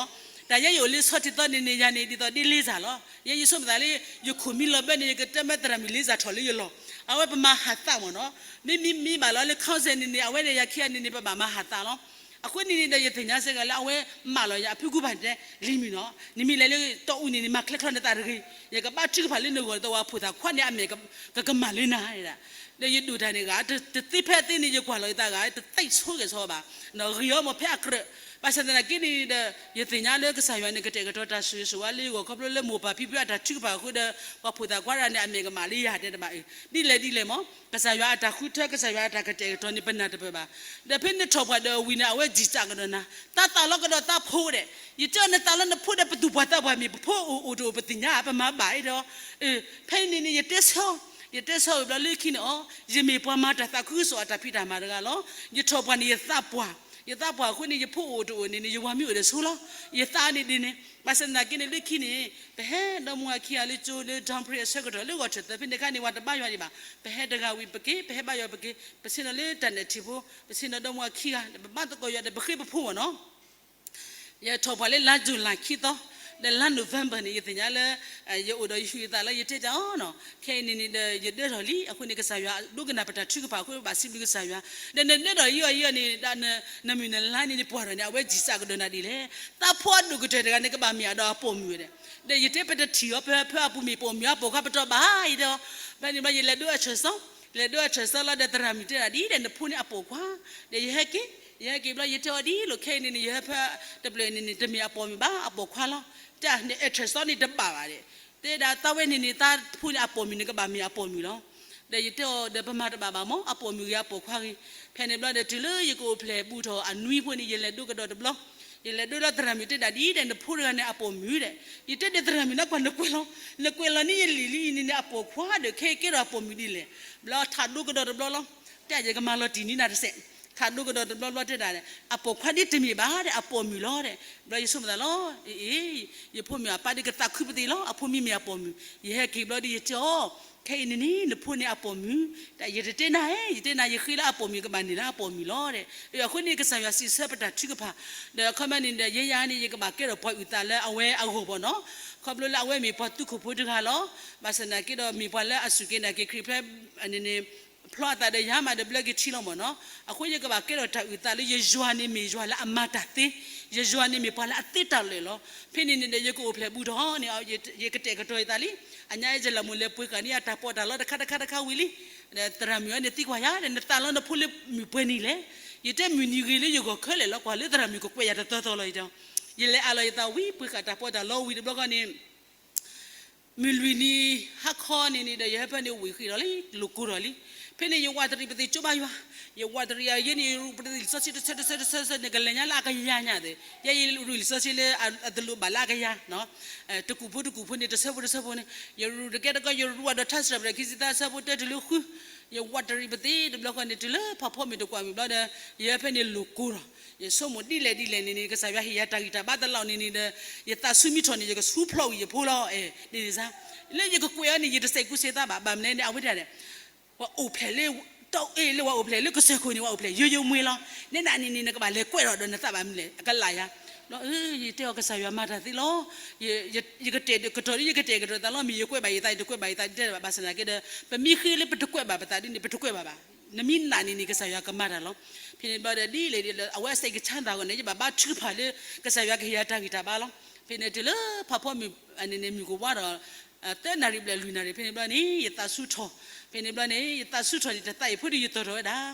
တၢ်ယဲယအိၣ်လၢဆီတံၢ်သီန့ၣ်န့ၣ် ယၤန့ၣ်ဒ်သိးဒ် laser လီၤ. ယဲယဆိကမိၣ်သးလၢ ယခိၣ်မံလီၤဘၢန့ၣ် ယကတၢၢ်မၢသရၣ်မုၣ် laser ထီၣ်လၢယလီၢ်. အဝဲပမၤဟးသးမ့ၢ်နီၤ, မ့မ့မ့ၢ်ဘၣ်လီၤလၢ council န့ၣ်န့ၣ် အဝဲဒီးယၤခံဂၤန့ၣ်န့ၣ် ပဘၣ်မၤဟးသးလီၤ. အဃိန့ၣ်န့ၣ်ဒီး ယသ့ၣ်ညါစ့ၢ်ကီးလၢအဝဲမၢလီၤယၤ အဖုၣ်ကူဘၣ်တဲလံမုၢ်နီၤ, နမ့ၢ်လဲၤလၢတီအူန့ၣ်န့ၣ် မၤချဲချီနသးတဂ့ၤ, ယကဘၣ်ထုကဖၣ်လၢနဂီၢ် သဝီဖိသၣ်ခွါန့ၣ် အမဲာ်ကကမၣ်လၢနၤဒၣ်. ဒီးယဒိၣ်တၢ်န့ၣ်ဂ့ၤ တသ့ဖဲအသ့န့ၣ် ယကွၢ်လီၤယသးဂ့ၤ တသ့ဆိကဲၣ်ဆိဘၣ်, ဂ့ၤအီၤမ့ၢ်ဖဲအကြၢး. ဘၣ်ဆၣ်သနာ်က့န့ၣ်ဒီး ယသ့ၣ်ညါလၢကစၢ်ယွၤန့ၣ် ကတဲာ်ကတီၤတၢ်ဆိၣ်ဂ့ၤဆိၣ်ဝါလၢယဂီၢ် ခီဖျိလၢမိၢ်ပၢ်ဖံဖုအတၢ်ထုကဖၣ်အဃိဒီး ပှၤဖိသၣ်ခွါတဂၤန့ၣ် အမဲာ်ကမၣ်လၢယၤတဲတဘၣ်အံၤ ဒ်လဲၣ်ဒ်လဲၣ်မ့ၢ် ကစၢ်ယွၤအတၢ်ဃုထၢ ကစၢ်ယွၤအတၢ်ကတဲာ်ကတီၤန့ၣ် ပနၢ်တပၢၢ်ဘၣ်. ဒီးဖဲနထီၣ်ပှၢ်ဒီးဝံၤန့ၣ် အဝဲစံးစးကဒီးနၤ, တၢ်သးလီၤကဒီးသးဖိဒီး ယတဲအီၤနသးလီၤနဖိဒီး ပသူၣ်ပှၢ်သးပှၢ်မ့ၢ် ပဖိအိၣ်အိၣ်တအိၣ် ပသ့ၣ်ညါ ပမၤဘၣ်အံၤဒီး ဖဲန့ၣ်န့ၣ် ယတဲဆၢ ယတဲဆၢဝံၤဘျီလၢခံန့ၣ်အီၤ ယမ့ၢ်ပှၤမၤတၢ်သးခုကစီၣ်အတၢ်ဖံးတၢ်မၤတဂၤလီၤ. ယထီၣ်ပှၢ်န့ၣ် ယသးပှၢ်, ယသးပှၢ်အဃိန့ၣ် ယဖိအိၣ်တအိၣ်န့ၣ်န့ၣ် ယဝၤမ့ၢ်အိၣ်ဒီးဆိလီၤ. ယသးန့ၣ်ဒ်န့ၣ် ဘၣ်ဆၣ်သနာ်က့န့ၣ် လၢခံန့ၣ် ပဟဲဒီမါဝၤခံဂၤလၢကၠိလၢ Downbreak အဆၢကတီၢ်လၢဂီၤထၢၣ်သၢဖဲန့ၣ်အခါန့ၣ် ဝၤတဘါယွၤဒံးဘၣ်. ပဟဲတဂၤဝံၤပက့ၤ ပဟဲဘါယွၤပက့ၤ ပဆ့ၣ်နီၤလၢတၢ်နဲၣ်ထံၣ်ဖိ ပဆ့ၣ်နီၤဒီမါဝၤခံဂၤ ဒီးပဘါသကိးယွၤဒီးပဃ့ပဖိမ့ၢ်နီၤ ယထီၣ်ပှၢ်လၢလါ July ခံသီ ဒီးလါ November န့ၣ် ယသ့ၣ်ညါလၢ ယအိၣ်ဒီးယဟုးယသးလၢယတဲတၢ်အီၤနီၤ ခဲအံၤန့ၣ်န့ၣ်ဒီး ယဒၢထီၣ်လံ အဃိန့ၣ် ကစၢ်ယွၤဒိကနၣ်ပတၢ်ထုကဖၣ်အဃိ ဘၣ်စံးဘျုးကစၢ်ယွၤ ဒီးနဒၢထီၣ်ယံာ်အီၤယံာ်အီၤန့ၣ် နမုၢ်နလါန့ၣ် နပှၢ်ထီၣ်န့ၣ် အဝဲစံးစးကဒီးနၤဒ်လဲၣ် သးဖိအဒိၣ်ကတၢၢ်တဂၤန့ၣ် ကဘၣ်မ့ၢ်အဒီးအပိာ်မုၣ်ဝဲဒီး ဒီးယတဲပတထံၣ်အီၤ ပဖဲအပူၤမ့ၢ်ပိာ်မုၣ်အပိာ်ခွါပတီၢ်ဘၣ် ယတဲအီၤ ဘျီန့ၣ်ဘျီယလဲၤဒိအဆၢစီ လဲၤဒိအဆၢစီလီၤဒီးသရၣ်မုၣ်တဲဒၣ်ဒ်ဒီးနဖိန့ၣ်အပိာ်ခွါ ဒီးယဟဲက့ၤ ယဟဲက့ၤဘျီယတဲအီၤဒ်လိာ်ခဲအံၤန့ၣ်န့ၣ် ယဟဲဖဲတဖျၢၣ်န့ၣ်န့ၣ် တမ့ၢ်အပိာ်မုၣ်ဘၣ် အပိာ်ခွါလီၤ တၢ်န့ၣ်အဆၢစီန့ၣ်တဘၣ်ဘၣ်ဒီး တဲဒၣ်သးဝဲန့ၣ်န့ၣ် သးဖိန့ၣ်အပိာ်မုၣ်န့ၣ် ကဘၣ်မ့ၢ်အပိာ်မုၣ်လီၤ ဒီးယတဲအီၤဒီးပမၤတဘၣ်ဘၣ်မ့ၢ် အပိာ်မုၣ်ဂ့ၤအပိာ်ခွါဂ့ၤ ဖဲန့ၣ်ဘျီဒီးတုၤလၢယကအိၣ်ဖျဲၣ်ဘူးထီၣ်အနွံဖိန့ၣ် ယလဲၤဒိကဒီးတဘျီ ယလဲၤဒိလီၤသရၣ်မုၣ်တဲဒၣ်ဒ်ဒီးနဖိတဂၤန့ၣ်အပိာ်မုၣ်ဒီး ယတဲဒီးသရၣ်မုၣ်နီၢ်ကွၢ်နကွဲးလီၤ နကွဲးလီၤန့ၣ်ယလံာ်လံအံၤန့ၣ်န့ၣ် အပိာ်ခွါဒီးခဲအံၤကဲထီၣ်အပိာ်မုၣ်ဒ်လဲၣ် ဘျီထးဒိကဒီးတဘျီလီၤ တဲယကမၤလီၤတံၢ်န့ၢ်နၤတစဲး ထးဒိကဒီးတဘျီဘျီတဲဒၣ်ဒီး အပိာ်ခွါဒ်တမ့ၢ်ဘၣ်ဒီး အပိာ်မုၣ်လီၤဒီး ဘျီယဆိကမိၣ်သးလီၤ အ့ အ့ ယဖိမုၣ်အပၢ်ဒ်ကသးခုပသ့ၣ်လီၤ အဖိမ့ၢ်မ့ၢ်အပိာ်မုၣ် ယဟဲက့ၤဘျီဒီးယတဲအီၤ ခဲအံၤန့ၣ်န့ၣ် နဖိန့ၣ်အပိာ်မုၣ် ဒီးယတတဲနၤဧၢ ယတဲနၤယဃ့လၢအပိာ်မုၣ်ကဘၣ်န့ၣ်လၢအပိာ်မုၣ်လီၤဒီး အဃိန့ၣ် ကစၢ်ယွၤစံးဆၢပတၢ်ထုကဖၣ် ဒီးအခီပညီန့ၣ်ဒီး ယဲယၤန့ၣ် ယကဘၣ်ကဲထီၣ်ပှၤအုၣ်သးလၢအဝဲအဂီၢ်ဘၣ်နီၤ ခီဖျိလၢအဝဲမ့ၢ်ပှၤသူခိၣ်ဖိတဂၤလီၤ ဘၣ်ဆၣ်သနာ်က့ဒီးမ့ၢ်ပှၤလၢအစူၢ်က့ၤနာ်က့ၤခရံာ်ဖဲန့ၣ်န့ၣ် ဖျီအသးဒီးယၤမးဒီးဘျၢက့ၤထံလီၤမ့ၢ်နီၤ အဃိယကဘၣ်ကဲထီၣ်တၢ်အုၣ်သးလၢယယွၤန့ၣ်မ့ၢ်ယွၤလၢအမၤတၢ်သ့ ယယွၤန့ၣ်မ့ၢ်ပှၤလၢအသ့တၢ်လၢာ်လီၤ ဖဲန့ၣ်န့ၣ်ဒီးယကအိၣ်ဖျဲၣ်ဘူးထီၣ်န့ၣ် ယကတဲာ်ကတီၤယသးလံ အညါယလၢမုၢ်လဲၤပှ့ၤဃာ်န့ၢ်အတၢ်ပီးတၢ်လီတခါတခါတခါဝံၤလံ သရၣ်မုၣ်အံၤန့ၣ်သံကွၢ်ယၤဒီး နသးလီနဖိလၢမုၢ်ပှဲၤနံၤလဲၣ် ယတဲမုၢ်နံၤဂ့ၤလၢယဂီၢ်ခဲလၢာ်လီၤ ကွၢ်လၢသရၣ်မုၣ်ကကွဲးယၤတသီသီလီၤ ယတဲ ယလဲၤအးလီၤယသးဝံၤ ပှ့ၤဃာ်တၢ်ပီးတၢ်လီဝံၤတဘျီဃီန့ၣ် မုၢ်လွံၢ်နံၤဟါခီန့ၣ်န့ၣ်ဒီး ယဟဲဖဲန့ၣ်ဝံၤဃ့ၢ်ဒီးလံ လိၣ်ကိၢ်ဒီးလံ ဖဲန့ၣ်ယဝးတရံးပသ့ၣ်ကၠိဘါယွၤ ယဝးတရံးအယဲန့ၣ် ယရူးပသ့ၣ်လံာ်စီဆှံတဆၢတဆၢတဆၢတဆၢန့ၣ် ကလဲၤညါလၢအကယၤညါသ့ၣ် ယဲယရူးလံာ်စီဆှံလၢအတလိၣ်ဘၣ်လၢအကယၤ တကူၣ်ဖိတကူၣ်ဖိန့ၣ် တဆၢဖိတဆၢဖိန့ၣ် ယရူးတကဲတကီ ယရူးအဒီးထါစံးထီၣ်ပတြၢၤခံဆံသၢဆၢဖိတၢတုၤလၢဃု ယဝးတရံးပသ့ၣ်တဘျီဃီန့ၣ် တုၤလၢဖးဖီမ့ၢ်တကွၢ်မုၢ်ဘျီဒီး ယဟဲဖဲန့ၣ်လိၣ်ကိၢ်ဒီး ယဆိကမိၣ်ဒ်လဲၣ်ဒ်လဲၣ်န့ၣ်န့ၣ် ကစၢ်ယွၤဟ့ၣ်ယၤတၢ်ဂံၢ်တၢ်ဘါတလီၢ်န့ၣ်န့ၣ်ဒီး ယသးဆူမံထီၣ်န့ၣ် ယကဆူဖျိးဝံၤယဖိလီၤ အဲ ဒ်န့ၣ်စါ လၢယကကွဲးအီၤန့ၣ် ယတစဲးကူစဲးသးဘၣ် ဘၣ်မနုၤန့ၣ် အဝဲဒၣ်ဒီး ပှၤအိၣ်ဖျဲၣ်လၢ တၢ်အ့ၣ်လၢပှၤအိၣ်ဖျဲၣ်လၢကစၢၢ်ခိၣ်န့ၣ် ပှၤအိၣ်ဖျဲၣ်ယိယိမွှ့လီၤ နဲဒၣ်န့ၣ်န့ၣ် နကဘၣ်လဲၤကွဲးထီၣ်ဒီးနသးဘၣ်မနုၤလဲၣ် အကလၢ်ယၤ ဘျီ ယတဲအီၤကစၢ်ယွၤမၤတၢ်သ့လီၤ ယကတဲာ်ကတီၤဒ် ယကတဲာ်ကတီၤသးလီၤ မ့ၢ်ယကွဲးဘၣ်ယသး ယတကွဲးဘၣ်ယသး ယတဲဘၣ် ဘၣ်ဆၣ်သနာ်က့ဒီး ပမ့ၢ်ဃ့လၢပတကွဲးဘၣ်ပသးဒ်န့ၣ် ပတကွဲးဘၣ်ဘၣ် နမ့ၢ်နာ်န့ၣ်န့ၣ် ကစၢ်ယွၤကမၤတၢ်လီၤ ဖဲန့ၣ်ဘျီဒီး ဒ်လဲၣ်ဒ်လဲၣ် အဝဲအစဲးကဆါသးဂီၢ်န့ၣ် ယဘၣ်ဘါထုကဖၣ်လၢ ကစၢ်ယွၤကဟ့ၣ်ယၤတၢ်ဂံၢ်တၢ်ဘါလီၤ ဖဲန့ၣ်တုၤလၢဖးဖီမုၢ် န့ၣ်န့ၣ် မုၢ်ကဝါဒီး သၢနၣ်ရံၣ်ဘျဲၣ်လွံၢ်နၣ်ရံၣ် ဖဲန့ၣ်ဘျီန့ၣ် ယသးဆူၣ်ထီၣ် ဖဲန့ၣ်ဘျီန့ၣ် ယသးဆူၣ်ထီၣ်န့ၣ် တသးအံၤဖိဒ်ယသီၣ်ထီၣ်ဝဲဒၣ်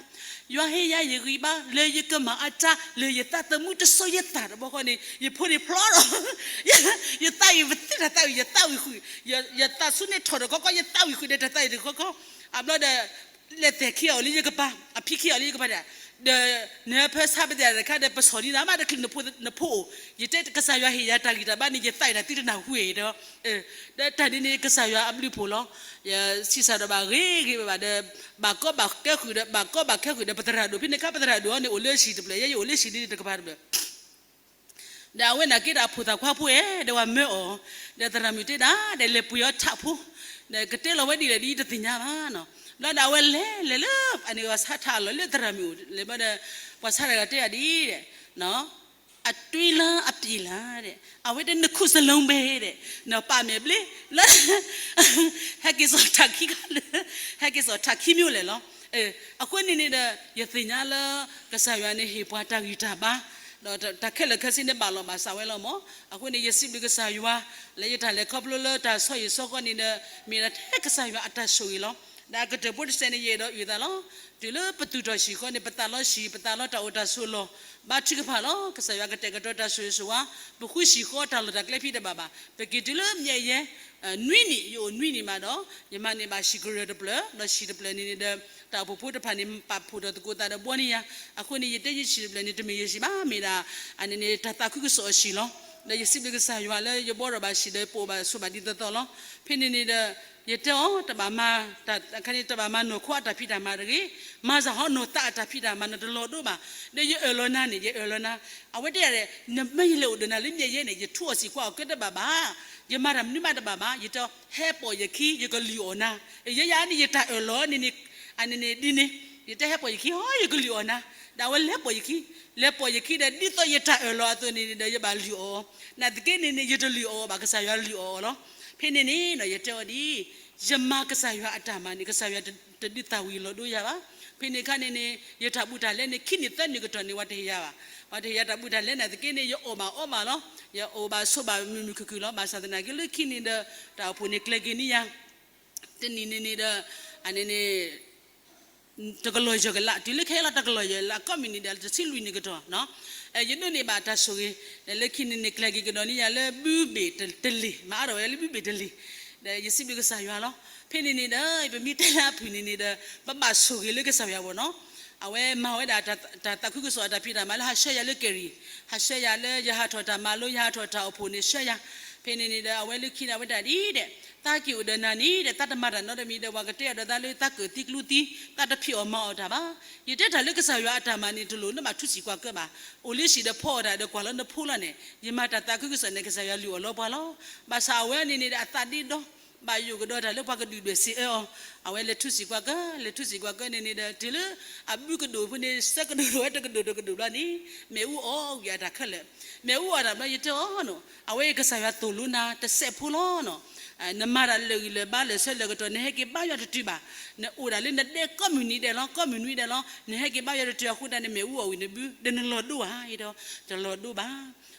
ယွၤဟ့ၣ်ယၤယဂံၢ်ဘါ လၢယကမၤအတၢ် လၢယသးသမူတစိၤယသးတဘျီဃီန့ၣ် ယဖိန့ၣ်ဖျီဒီး ယသးအံၤပသ့တၢ်သးအံၤ ယသးဝံၤဃုာ် ယသးဆူၣ်န့ၣ်ထီၣ်ဒီးခီခီ ယသးဝံၤဃုာ်ဒီးတၢ်သးအံၤတခီခီ အဘျီဒီး လဲၤသဲၣ်ခံအီၤလၢယကပၤ အဖံခံအီၤလၢယကပၤဒီး ဒီးနဟဲဖၢဆါပသးတခါဒီး ပဆီၣ်န့ၢ်နၤမး တချုးနဖိအိၣ်, ယတဲကစၢ်ယွၤဟ့ၣ်ယၤတၢ်ဂံၢ်တၢ်ဘါန့ၣ် ယသးတၢ်သုတနၢ်ဟူအံၤဒီး, ဒီးတၢ်ဒ်န့ၣ်ကစၢ်ယွၤအဘျုးဖှိၣ်လီၤ. ယဆံးစၢ်ဒီးဘၣ်ဂ့ၤဂ့ၤဘၣ်ဒီး, ဘၣ်ကီဘၣ်ကဲဃုာ်ဒီး ဘၣ်ကီဘၣ်ခဲဃုာ်ဒီး ပသရၣ်ဒိၣ်ဖဲန့ၣ်အခါ ပသရၣ်ဒိၣ်အီၤန့ၣ် အိၣ်လၢဟံၣ်တဖျၢၣ် ယဲယအိၣ်လၢဟံၣ်ဒ်န့ၣ်တကပၤတဖျၢၣ် ဒီးအဝဲန့ၣ်က့ဒီးအဖိသၣ်ခွါဖိဧၢ ဒီးဝဲမၢအီၤ, ဒီးသရၣ်မုၣ်တဲဒၣ် ဒီးလဲၤပှ့ၤအီၤထးဖိ, ဒီးကတဲလီၤဝဲဒ်လဲၣ်ဒ်တသ့ၣ်ညါဘၣ်နီၤ. ဘျီဒီးအဝဲလဲၤလဲၤလၢ အန့ၣ်ပှၤဆါထးအလီၢ်လၢသရၣ်မုၣ်အိၣ်လဲၤဘျီဒီး, ပှၤဆါတဂၤတဲအီၤဒ်ဒီး အတွဲလၢအပျ့ၤလၢ်ဒီး အဝဲတနခုစလုံးပဲဒီး နီၤပာ်မဲာ်ဘျ့လၢ ဟဲက့ၤစိာ်ထးခံခါလၢ ဟဲက့ၤစိာ်ထးခံမ့ၢ်အိၣ်လဲၣ်လီၤ. အဃိန့ၣ်န့ၣ်ဒီး ယသ့ၣ်ညါလၢ ကစၢ်ယွၤန့ၣ်ဟ့ၣ်ပှၤတၢ်ဂံၢ်တၢ်ဘါ, ဒီးတၢ်ခဲလၢာ်ခဲဆ့န့ၣ်ဘၣ်လီၤဘၣ်စးဝဲလီၤမး. အဃိန့ၣ် ယစံးဘျုးကစၢ်ယွၤ လၢယတၢ်လဲၤခီဖျိလၢတၢ်ဆီဟံၣ်ဆီဃီန့ၣ်ဒီး မ့ၢ်ဒၣ်ထဲကစၢ်ယွၤအတၢ်ဆိၣ်ဂ့ၤလီၤ. ဒီးအကတၢၢ်ဖိတစဲးန့ၣ် ယအဲၣ်ဒိးအုၣ်သးလီၤ. တုၤလၢပသူၣ်ထီၣ်ဟံၣ်ဃီန့ၣ် ပသးလီဆံး ပသးလီတၢ်အိၣ်တၢ်ဆိးလီၢ် ဘါထုကဖၣ်လီၤ. ကစၢ်ယွၤကတဲာ်ကတီၤတၢ်ဆိၣ်ဂ့ၤဆိၣ်ဝါ, ပဃုဟံၣ်ဃီတၢ်လီၢ်တၢ်ကျဲဖံးတဘၣ်ဘၣ်. ပက့ၤတုၤလၢမၠဲးယဲ နွံနံၣ် ယအိၣ်နွံနံၣ်မးဒီး ယမၤန့ၢ်ဘၣ်ဟံၣ်ကရၢၢ်တဖျၢၣ်, ဒီးဟံၣ်တဖျၢၣ်န့ၣ်န့ၣ်ဒီး တၢ်အိၣ်ဖှိၣ်ဖိတဖၣ်န့ၣ် ပာ်ဖှိၣ်ထီၣ်သကိးသးဒီးဘှီန့ၢ်ယၤ. အဃိန့ၣ် ယတဲယဟံၣ်တဖျၢၣ်န့ၣ် တမ့ၢ်ယဟံၣ်ဘၣ်, မ့ၢ်ဒၣ် အန့ၣ်န့ၣ် တၢ်သးခုကစီၣ်အဟံၣ်လီၤ. ဒီးယစံးဘျုးကစၢ်ယွၤလၢယဘှီထီၣ်ဘၣ်ဟံၣ်ဒီး ယပအိၣ်ဘၣ်ဆိးဘၣ်ဒ်သိးသိးလီၤ. ဖဲန့ၣ်န့ၣ်ဒီး ယတဲအီၤ တဘၣ်မၤ တၢ်ခါန့ၣ် တဘၣ်မၤနီၢ်ခိအတၢ်ဖံးတၢ်မၤတဂ့ၤ, မၤစၢ်ဟီနီၢ်သးအတၢ်ဖံးတၢ်မၤ နတလီၤဒိဘၣ်. ဒီးယအၢၣ်လီၤနၤန့ၣ် ယအၢၣ်လီၤနၤ, အဝဲတဲယၤ နမ့ၢ်ယလဲၤအိၣ်ဒီးနၤလၢမၠဲးယဲန့ၣ် ယထူအီၣ်စံာ်ကွၢ်အီၣ်ကဲတဘၣ်ဘၣ်, ယမၤတၢ်မနုၤမးတဘၣ်ဘၣ်, ယတဲ ဟဲပိာ်ယခံ ယကလုၢ်အီၣ်နၤ. ယဲယၤန့ၣ် ယတၢ်အၢၣ်လီၤန့ၣ်န့ၣ် အန့ၣ်န့ၣ်ဒ်န့ၣ် ယတဲဟဲပိာ်ယခံဟီ ယကလုၢ်အီၣ်နၤ. ဒီးအဝဲလဲၤပိာ်ယခံ, လဲၤပိာ်ယခံဒီး ဒ်သိးယတၢ်အၢၣ်လီၤအသိးန့ၣ်ဒီး ယဘၣ်လုၢ်အီၣ်အီၤ, နာ်သက့န့ၣ်န့ၣ် ယတလုၢ်အီၣ်အီၤဘၣ်, ကစၢ်ယွၤလုၢ်အီၣ်အီၤလီၤ. ဖဲန့ၣ်န့ၣ်ဒီး ယတဲအီၤဒ် ယမၤကစၢ်ယွၤအတၢ်မၤန့ၣ် ကစၢ်ယွၤတဒုးသၣ်ဝံၤလီၤဒိယၤဘၣ်. ဖဲန့ၣ်အခါန့ၣ်န့ၣ် ယတၢ်ဘူးတၢ်လဲန့ၣ် ခံနံၣ်သၢနံၣ်ကတီၢ်န့ၣ် ပှၤတဟ့ၣ်ယၤဘၣ်, ပှၤတဟ့ၣ်ယၤတၢ်ဘူးတၢ်လဲနာ်သက့န့ၣ် ယအီၣ်ဘၣ်အီဘၣ်လီၤ. ယအီၣ်ဘၣ်ဆိးဘၣ်မုာ်မုာ်ခုၣ်ခုၣ်လီၤ. ဘၣ်ဆၣ်သနာ်က့လၢခံန့ၣ်ဒီး တၢ်အိၣ်ဖှိၣ်န့ၣ်ကျဲၤက့ၤန့ၢ်ယၤ တနံၣ်န့ၣ်န့ၣ်ဒီး အန့ၣ်န့ၣ် တကလီၢ်ယဲၢ်ကလး တုၤလၢခဲအံၤလီၤ တကလီၢ်ယဲၢ်လး ကိးမုၢ်နံၤဒီး တဆံလွံၢ်နံၣ်ကတီၢ်နီၤ. ယဒိးန့ၢ်ဘၣ်တၢ်ဆိၣ်ဂ့ၤ လၢခံန့ၣ်န့ၣ် ကျဲၤက့ၤကဒီးန့ၢ်ယၤလၢဘုဘ့ၣ်တလ့ၢ်, မၤအါထီၣ်ဝဲလၢဘုဘ့ၣ်တလ့ၢ်, ဒီးယစံးဘျုးကစၢ်ယွၤလီၤ. ဖဲန့ၣ်န့ၣ်ဒီး ပမ့ၢ်တဲလၢအဖုၣ်န့ၣ်န့ၣ်ဒီး ပဘၣ်ဆိၣ်ဂ့ၤလၢကစၢ်ယွၤအဂီၢ်နီၤ. အဝဲမၤဝဲဒၣ်တၢ်သးခုကစီၣ်အတၢ်ဖံးတၢ်မၤလၢဟးဆှၢယၤလၢကဲရံၣ်, ဟးဆှၢယၤလၢယဟးထီၣ်တၢ်မၤလိ ယဟးထီၣ်တၢ်အိၣ်ဖှိၣ်န့ၣ်ဆှၢယၤ. ဖဲန့ၣ်န့ၣ်ဒီး အဝဲလၢခံန့ၣ် အဝဲဒၣ်ဒ်ဒီး သးက့ၤအိၣ်ဒီးနၤန့ၣ်ဒီး သးတမၤတၢ်နီတမံၤဒီး ပှၤကတဲအီၤဒီးသးလၢသးကၢၣ်သံကျူသံ, သးတဖံးအီၣ်မၤအီၣ်တၢ်ဘၣ်. ယတဲတၢ်လၢကစၢ်ယွၤအတၢ်မၤန့ၣ် တလိၣ်နဘၣ်ထူစံၣ်ကွၢ်ကၢဘၣ်. အိၣ်လၢဟံၣ်ဒီးဖီအီၣ်တၢ်ဒီးကွၢ်လီၤနဖိလီၤန့ၣ် ယမၤတၢ်သးခုကစီၣ်န့ၣ် ကစၢ်ယွၤလုၢ်အီၣ်လီပှၤလီၤ. ဘၣ်ဆၣ်အဝဲန့ၣ်န့ၣ်ဒီး အသးဒ့ဒီ ဘၣ်ယိၣ်ကဒီးတၢ်လၢပှၤကဒုၣ်ဒွဲၣ်စံးအၢအီၤ, အဝဲလဲၤထူစံၣ်ကွၢ်ကၢ လဲၤထူစံၣ်ကွၢ်ကၢန့ၣ်န့ၣ်ဒီး တုၤလၢအဘုကဒိၣ်ဖိန့ၣ် ဆၢကဒိၣ်ဝဲတကဒိၣ်တကဒိၣ်ဘျီန့ၣ် မ့ၣ်အူအီၣ်ဝံၤအတၢ်ခဲလၢာ်, မ့ၣ်အူအီၣ်တၢ်ဘျီ ယတဲအီၤနီၤ အဝဲကစၢ်ယွၤသိၣ်လိနၤတစဲးဖိလီၤနီၤ. နမၤတၢ်လၢာ်ဂံၢ်လၢာ်ဘါလၢာ်ဆၢလၢာ်ကတီၢ် နဟဲက့ၤဘါယွၤတတုၤဘၣ်. နအိၣ်ဒၣ်လၢနဒဲကိးမုၢ်နံၤဒဲးလီၤ ကိးမုၢ်နွံဒဲးလီၤ နဟဲက့ၤဘါယွၤတတုၤအဃိသတးန့ၣ် မ့ၣ်အူအီၣ်ဝံၤနဘု ဒီးနလီၤဒိဘၣ် ယတဲအီၤ တလီၤဒိဘၣ်.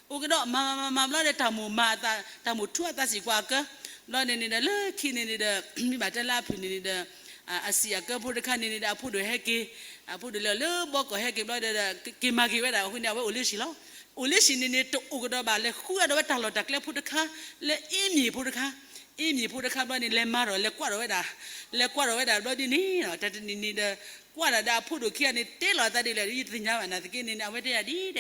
အိၣ်ကဒီးမၤမၤမၤမၤဘျီဒီး တၢ်မိၣ်မၤအသး တၢ်မိၣ်ထူအသးစံၣ်ကွၢ်အကၢ ဘျီန့ၣ်န့ၣ်ဒီး လၢခံန့ၣ်န့ၣ်ဒီး မ့ၢ်ဘၣ်တဲလၢအဖုၣ်န့ၣ်န့ၣ်ဒီး အစံၣ်အကၢဖိတခါန့ၣ်န့ၣ်ဒီး အဖိဒိၣ်ဟဲက့ၤ, အဖိဒိၣ်လဲၤလၢဘီကီၢ်ဟဲက့ၤဘျီဒီး က့ၤမၤက့ၤဝဲဒၣ်အဃိန့ၣ် အဝဲအိၣ်လၢဟံၣ်လီၤ. အိၣ်လၢဟံၣ်န့ၣ်န့ၣ် တအိၣ်ကဒီးဘၣ် လဲၤဃုအဒီးဝဲတၢ်လီၢ်တၢ်ကျဲဖိတခါ လၢအ့မ့ၢ်ဖိတခါ, အ့မ့ၢ်ဖိတခါဘျီန့ၣ် လဲၤမၤဒီး လဲၤကွၢ်ဒီးဝဲဒၣ်, လဲၤကွၢ်ဒီးဝဲဒၣ်ဘျီဒ်န့ၣ် တၢ်တနံၤန့ၣ်ဒီး ကွၢ်ဒၣ်ဒီးအဖိဒိ၁ံၣ်ခံဂၤန့ၣ် တဲလီၤအသးဒ်လဲၣ် ယတသ့ၣ်ညါဘၣ် နာ်သက့န့ၣ်န့ၣ် အဝဲတဲယၤဒ်ဒီး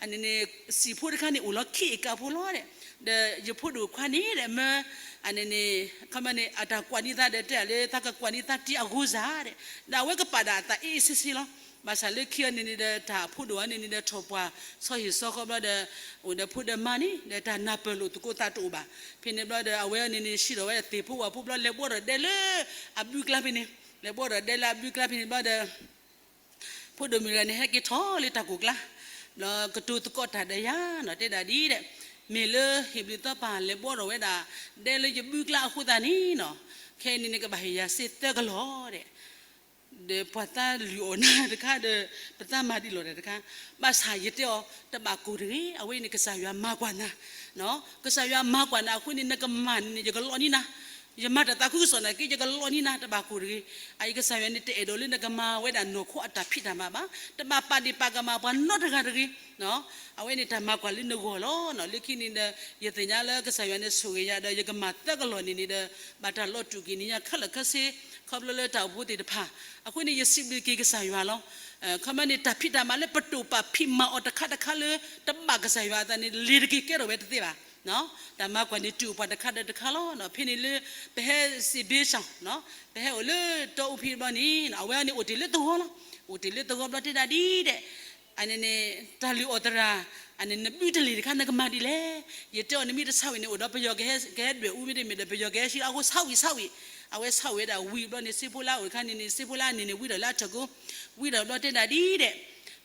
အန့ၣ်န့ၣ် စံၣ်ဖိတခါန့ၣ် အိၣ်လီၤခံအကးဖိလီၤဒီး ဒီးယဖိဒိၣ်ခွါန့ၣ်ဒီး မၢ အန့ၣ်န့ၣ် ခီမန့ၣ် အတၢ်ကွၢ်န့ၢ်သးဒီး တဲလၢသးကကွၢ်န့ၢ်သးတံအဂိစၢ်ဒီး ဒီးအဝဲကပာ်ဒၣ်အသးအ့အ့ဆ့ဆ့လီၤ. ဘၣ်ဆၣ်လၢခံန့ၣ်န့ၣ်ဒီး တၢ်အဖိဒိၣ်အန့ၣ်န့ၣ်ဒီး ထီၣ်ပှၢ်ဆီဟံၣ်ဆီဃီဘျီဒီး အိၣ်ဒီးဖိဒီးမါန့ၣ်ဒီး တၢ်နၢ်ပၢၢ်လိာ်သကိးသးတအိၣ်ဘၣ်. ဖဲန့ၣ်ဘျီဒီး အဝဲန့ၣ်န့ၣ် ဆံးထီၣ်ဝဲသ့ၣ်ဖိဝၣ်ဖိဘျီ လဲၤဘှီထီၣ်ဒဲလၢအဘုကျါဖဲန့ၣ်, လဲၤဘှီထီၣ်ဒဲလၢအဘုကျါဖဲန့ၣ်ဘျီဒီး ဖိဒိၣ်မုၣ်တဂၤန့ၣ် ဟဲက့ၤထီၣ်လၢတၢ်ကိၢ်ကျါ, ဘျီကတိၤသကိးတၢ်ဒီးယၤနီၤ တဲဒၣ်ဒ်ဒီး မ့ၢ်လၢဟ့ၣ်ဘျုးသီပၢ်လဲၤဘှီထီၣ်ဝဲဒၣ် ဒဲလၢယဘုကျါအဃိသတးန့ၣ်နီၤ, ခဲအံၤန့ၣ်န့ၣ် ကဘၣ်ဟ့ၣ်ယၤစ့သၢကလီၢ်ဒီး ဒီးပှၤသးလုၢ်အီၣ်နၤတခါဒီး ပသးမၤဒံးလီၤတၢ်တခါ, ဘၣ်ဆၣ်ယတဲအီၤ တဘၣ်ကိၢ်တဂ့ၤ, အဝဲအံၤန့ၣ် ကစၢ်ယွၤမၤကွၢ်နၤ, ကစၢ်ယွၤမၤကွၢ်နၤအဃိန့ၣ် နကမၤန့ၣ်န့ၣ် ယကလီၤန့ၢ်နၤ, ယမၤတၢ်သးခုကစီၣ်နာ်က့ ယကလီၤန့ၢ်နၤ တဘၣ်ကိၢ်တဂ့ၤ, အအံၤကစၢ်ယွၤန့ၣ် တအဲၣ်ဒိးလၢနကမၤဝဲဒၣ်နီၢ်ခိအတၢ်ဖံးတၢ်မၤဘၣ်, တဘၣ်ပာ်ဒ့ၣ်ပာ်ကမၣ်ပှၤနီတဂၤတဂ့ၤ အဝဲန့ၣ်တၢ်မၤကွၢ်လၢနဂီၢ်လီၤ. လၢခံန့ၣ်ဒီး ယသ့ၣ်ညါလၢကစၢ်ယွၤန့ၣ်ဆိၣ်ဂ့ၤယၤဒီး ယကမၤသၢကလီၢ်န့ၣ်န့ၣ်ဒီး ဘၣ်တၢ်လီၤတူာ်က့ၤန့ၢ်ယၤခဲလၢာ်ခဲဆ့, ခ ခီဖျိလၢတၢ်အိၣ်ဖှိၣ်သ့ၣ်တဖၣ်, အဃိန့ၣ် ယစံးဘျုးက့ၤကစၢ်ယွၤလီၤ. ခီမီန့ၣ် တၢ်ဖံးတၢ်မၤလၢပတိာ်ပာ်ဖံးမၤအီၤတခါတခါလၢ တဘၣ်ကစၢ်ယွၤအသးန့ၣ် လ့ၤတက့ၤကဲထီၣ်ဝဲတသ့ဘၣ်. တၢ်မၤကွၢ်န့ၣ် တူၢ်အိၣ်ပှၤတခါဒီးတခါလီၤ. ဖဲန့ၣ်လၢ ပဟဲစံးဘ့ၣ်ဆၣ်, ပဟဲအိၣ်လၢတီအူဖံဘျီန့ၣ် အဝဲန့ၣ်အိၣ်တ့ၢ်လၢသဝီလီၤ. အိၣ်တ့ၢ်လၢသဝီဘျီတဲဒၣ်ဒ်ဒီး အန့ၣ်န့ၣ် တၢ်လုၢ်အီၣ်သရၣ် အန့ၣ် နဘုတလ့ၤတခါ နကမၤဒ်လဲၣ်. ယတဲအီၤ နမ့ၢ်တဆါဝံၤန့ၣ် အိၣ်ဒီးပယီၤကဟဲဒွဲၣ်အူမ့တမ့ၢ်ဒီး ပယီၤကဟဲဆှံအဃိ ဆါဝံၤဆါဝံၤ, အဝဲဆါဝံၤဝဲဒၣ်ဝံၤဘျီန့ၣ် စ့ဖိလၢအအိၣ်တခါန့ၣ်န့ၣ် စ့ဖိလၢအန့ၣ်န့ၣ် ဝံဒီးလၢအထၢၣ်ကိ ဝံဒီးဘျီတဲဒၣ်ဒ်ဒီး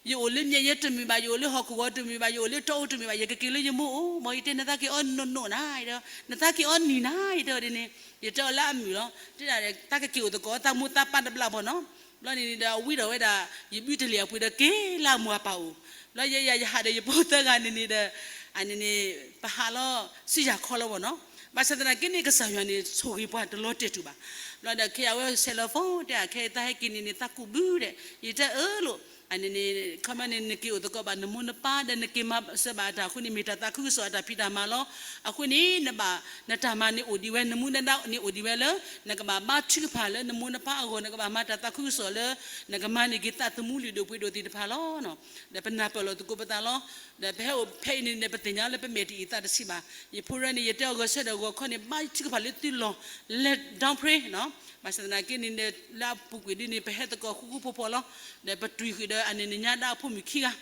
ယအိၣ်လၢမၠဲးယဲတမုာ်ဘၣ်, ယအိၣ်လၢဟီၣ်ခိၣ်ဂီၤတမုာ်ဘၣ်, ယအိၣ်လၢတီအူတမုာ်ဘၣ်, ယကက့ၤလၢယမိၢ်အိၣ်, မ်ယတဲနသးက့ၤအီနနီၢ်နီၢ်နၤ, ယတဲ နသးက့ၤအီနံၤနၤ, ယတဲအီၤဒ်န့ၣ်, ယတဲအီၤလၢအမုာ်လီၤ. တဲဒၣ် သးကက့ၤအိၣ်သကိးသးမိၢ်သးပၢ်တဘျီဘၣ်နီၤ. ဘျီန့ၣ်န့ၣ်ဒီး အဝံဒီးဝဲဒၣ် ယဘုတလ့ၤအပှ့ၤဒီးက့ၤလၢအမိၢ်အပၢ်အိၣ်. ဘျီယဲယၤယဟးဒီးယဖိသၢဂၤန့ၣ်န့ၣ်ဒီး အန့ၣ်န့ၣ် ပဟးလီၤစုယၤခီလီၤဘၣ်နီၤ. ဘၣ်ဆၣ်သနာ်က့န့ၣ် ကစၢ်ယွၤန့ၣ် ဆိၣ်ဂ့ၤပှၤတလီၤတဲာ်တူာ်ဘၣ်. ဘျီဒီးခဲအံၤအဝဲဆဲးလီၤ phone တဲ ခဲအံၤသးဟဲက့ၤန့ၣ်န့ၣ် သးကူးဘုဒီး ယတဲအၢလိာ် အန့ၣ်န့ၣ် ခီမီန့ၣ် နက့ၤအိၣ်သကိးဘၣ်နမိၢ်နပၢ်ဒီး နက့ၤမၤစၢၤဘၣ်တၢ်အဃိန့ၣ် မ့ၢ်တၢ်သးခုကစီၣ်အတၢ်ဖံးတၢ်မၤလီၤ. အဃိန့ၣ် နဘၣ် နတၢ်မၤန့ၣ်အိၣ်ဒံးဝဲ နမူနဒါန့ၣ်အိၣ်ဒံးဝဲလၢ နကဘၣ်ဘါထုကဖၣ်လၢနမိၢ်နပၢ်အဂီၢ် နကဘၣ်မၤတၢ်သးခုကစီၣ်လၢ နကမၤန့ၢ်က့ၤသးသမူလုၢ်ဒိၣ်ပှ့ၤဒိၣ်သ့ၣ်တဖၣ်လီၤ. ဒီးပနၢ်ပၢၢ်လီၤသကိးပသးလီၤ. ဒီးပဟဲအိၣ်ဖဲအံၤန့ၣ်န့ၣ် ပသ့ၣ်ညါလၢပမဲာ်တအံၤသးတဆံးဘၣ်. ယဖိရဲန့ၣ် ယတဲအီၤဂီၤဆၢဒီးဂီၤခီန့ၣ် ဘါထုကဖၣ်လၢသုလီၢ် လဲၤ down pray နီၤ. ဘၣ်ဆၣ်သနာ်က့န့ၣ်န့ၣ် လၢအပူၤကွံာ်ဒ်န့ၣ် ပဟဲသကိးဃူဃူဖိးဖိးလီၤ. ဒီးပတွံၢ်ဃုာ်ဒီးအန့ၣ်န့ၣ်ညါဒၣ်အဖိမုၣ်ခံဂၤ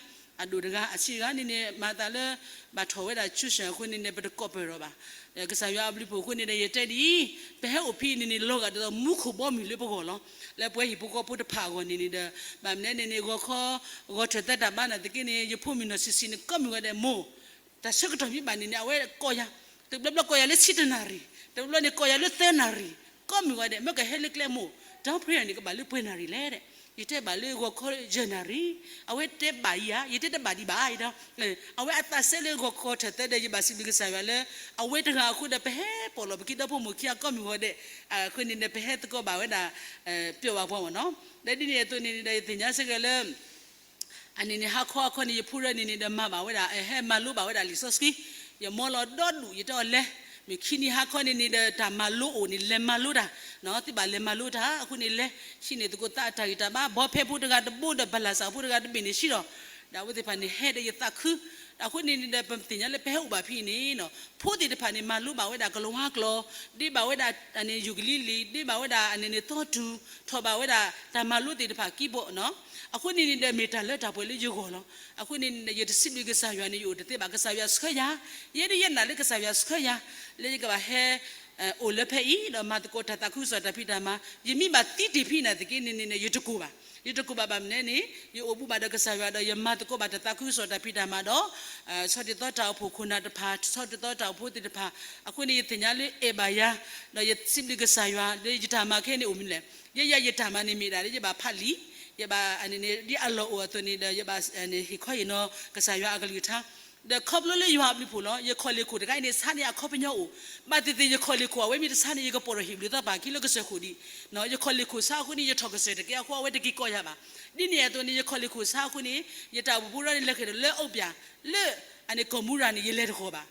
အဒိၣ်တဂၤ အဆံးတဂၤန့ၣ်န့ၣ် မၤသးလၢ ဘၣ်ထီၣ်ဝဲဒၣ် tuition အဃိန့ၣ်န့ၣ် ပတကိးပၢၢ်ထီၣ်ဘၣ်. ကစၢ်ယွၤအဘျုးအဖှိၣ်အဃိန့ၣ်ဒီး ယတဲဒ်အံၤ, ပဟဲအိၣ်ဖဲအံၤန့ၣ်န့ၣ် လီၤဂာ်ဒ်သိးမူခိၣ်ဘီမုၢ်လၢပဂီၢ်လီၤ. လၢပှၤဟံၣ်ဖိဃီဖိတဖၣ်အဂီၢ်န့ၣ်န့ၣ်ဒီး ဘၣ်မနုၤန့ၣ်န့ၣ် ဂီၤခီ ဂီၤထၢၣ်သၢတၢ်ဘါနာ်သက့န့ၣ် ယဖိမုၣ်နီၢ်ဆံးဆံးန့ၣ် ကိးမုၢ်ဂီၤဒဲးမိၢ် တၢ်ဆၢကတီၢ်မ့ၢ်ဘၣ်န့ၣ်န့ၣ် အဝဲကိးယၤ, တဘျီဘျီကိးယၤလၢဆံတနၣ်ရံၣ်, တဘျီဘျီန့ၣ်ကိးယၤလၢသၢနၣ်ရံၣ်, ကိးမုၢ်ဂီၤဒဲး မ့ၢ်ကဟဲလၢကျဲမိၢ် down prayer န့ၣ် ကဘၣ်လၢပှဲၤနၣ်ရံၣ်လဲၣ်ဒီး, ယတဲဘၣ်လၢဂီၤခီယဲၢ်နၣ်ရံၣ်, အဝဲတဲဘၣ်ယၤ, ယတဲတဘၣ်ဒံးဘၣ်ဒီး အဝဲအသးစဲလၢဂီၤခီထၢၣ်သၢဒီး ယဘၣ်စံးဘျုးကစၢ်ယွၤလၢ အဝဲတဂၤအဃိဒီး ပဟဲပိာ်လီၤပခံဒီဖိမိၢ်ခံဂၤကိးမုၢ်ဂီၤဒဲး, အဃိန့ၣ်ဒီး ပဟဲသကိးဘၣ်ဝဲဒၣ် ပျီဘၣ်ပှၤမ့ၢ်နီၤ. ဒီးဒ်န့ၣ်အသိးန့ၣ်ဒီး ယသ့ၣ်ညါစ့ၢ်ကီးလၢ အန့ၣ်န့ၣ် ဟါခီအခီန့ၣ် ယဖိရဲန့ၣ်န့ၣ်ဒီး မၤဘၣ်ဝဲဒၣ် ဟဲမၤလိဘၣ်ဝဲဒၣ်လံာ်စီဆှံ, ယမီလီၤဒီဒူၣ် ယတဲအီၤလဲၤ, မုၢ်ခံနံၤဟါခီန့ၣ်န့ၣ်ဒီး တၢ်မၤလိအိၣ်န့ၣ် လဲၤမၤလိတၢ်, သုဘၣ်လဲၤမၤလိတၢ် အဃိန့ၣ်လဲၤ, ဟံးန့ၢ်သကိးသးအတၢ်ဂံၢ်တၢ်ဘါ ဘီဖဲဖိတဂၤတဘိဒီး ဘၣ်လၢ်စၢ်ဖိတဂၤတဘ့ၣ်န့ၣ်ဆံးဒီး, ဒီးအဝဲသ့ၣ်တဖၣ်န့ၣ် ဟဲဒီးယသးခု, အဃိန့ၣ်န့ၣ်ဒီး ပသ့ၣ်ညါလၢပဟဲအိၣ်ဘၣ်ဖဲအံၤန့ၣ် ဖိသ့ၣ်တဖၣ်န့ၣ် မၤလိဘၣ်ဝဲဒၣ်ကလၤဝါကျိာ်, ဒ့ဘၣ်ဝဲဒၣ်အန့ၣ် ယူၣ်ကလံၤလံၤ, ဒ့ဘၣ်ဝဲဒၣ်အန့ၣ်န့ၣ် သီတူၢ်, ထီၣ်ဘၣ်ဝဲဒၣ်တၢ်မၤလိသ့ၣ်တဖၣ် keyboard နီၤ. အဃိန့ၣ်န့ၣ်ဒီး မ့ၢ်တၢ်လၢတၢ်ပှဲၤလၢယဂီၢ်လီၤ. အဃိန့ၣ်န့ၣ်ဒီး ယတစံးဘျုးကစၢ်ယွၤန့ၣ် ယအိၣ်တသ့ဘၣ် ကစၢ်ယွၤဆှၢယၤ, ယဲဒၣ်ယနာ်လၢကစၢ်ယွၤဆှၢယၤ လၢယကဘၣ်ဟဲ အိၣ်လၢဖဲအံၤ ဒီးမၤသကိးတၢ်သးခုကစီၣ်တၢ်ဖံးတၢ်မၤ, ယမ့ၢ်ဘၣ်သံတ့ၢ်ဖဲအံၤနာ်သက့န့ၣ်န့ၣ် ယတကိၢ်ဘၣ်, ယတကိၢ်ဘၣ်ဘၣ်မနုၤန့ၣ် ယအိၣ်ဘူးဘၣ်ဒီးကစၢ်ယွၤဒီး ယမၤသကိးဘၣ်တၢ်သးခုကစီၣ်တၢ်ဖံးတၢ်မၤဒီး ဆီၣ်တံၢ်သီတၢ်အိၣ်ဖှိၣ်ခိၣ်နၢ်တဖၣ်, ဆီၣ်တံၢ်သီတၢ်အိၣ်ဖှိၣ်သ့ၣ်တဖၣ်, အဃိန့ၣ် ယသ့ၣ်ညါလၢအဲၣ်ဘၣ်ယၤ, ဒီးယစံးဘျုးကစၢ်ယွၤ လၢယတၢ်မၤခဲအံၤန့ၣ်အိၣ်မနုၤလဲၣ်, ယဲယၤယတၢ်မၤန့ၣ်မ့ၢ်ဒၣ်လၢယဘၣ်ဖးလံာ်, ယဘၣ်အန့ၣ်န့ၣ် ဒ်အလီၢ်အိၣ်အသိးန့ၣ်ဒီး ယဘၣ်ဟ့ၣ်ခီဟ့ၣ်နီၤ ကစၢ်ယွၤအကလုၢ်ကထါ ဒီးခီဖျိလၢယွၤအဘျုးအဖှိၣ်လီၤ. ယခီၣ်လ့ၢ်ခိၣ်တခါအံၤန့ၣ် ဆါန့ၢ်အခီပညီအိၣ်, ဘၣ်သ့ၣ်သ့ၣ်ယခီၣ်လ့ၢ်ခိၣ် အဝဲမ့ၢ်တဆါန့ၣ် ယကပိာ်ထီၣ်ဟံၣ်ဘျုးသီပၢ်ခံလၢကစၢၢ်ခိၣ်ဒံး, ယခီၣ်လ့ၢ်ခိၣ်ဆါအဃိန့ၣ် ယထီၣ်ကစၢၢ်တကဲအဃိ အဝဲတက့ၤကိးယၤဘၣ်. ဒ်န့ၣ်အသိးန့ၣ် ယခီၣ်လ့ၢ်ခိၣ်ဆါအဃိန့ၣ် ယတၢ်အိၣ်ဖှိၣ်ဖိဒီးန့ၣ် လဲၤဃ့ၢ်ဒီးလၢအအိၣ်ပၠး လၢ အန့ၣ်ကီၢ်မူရၤန့ၣ် ယလဲၤတဃီၤဘၣ်.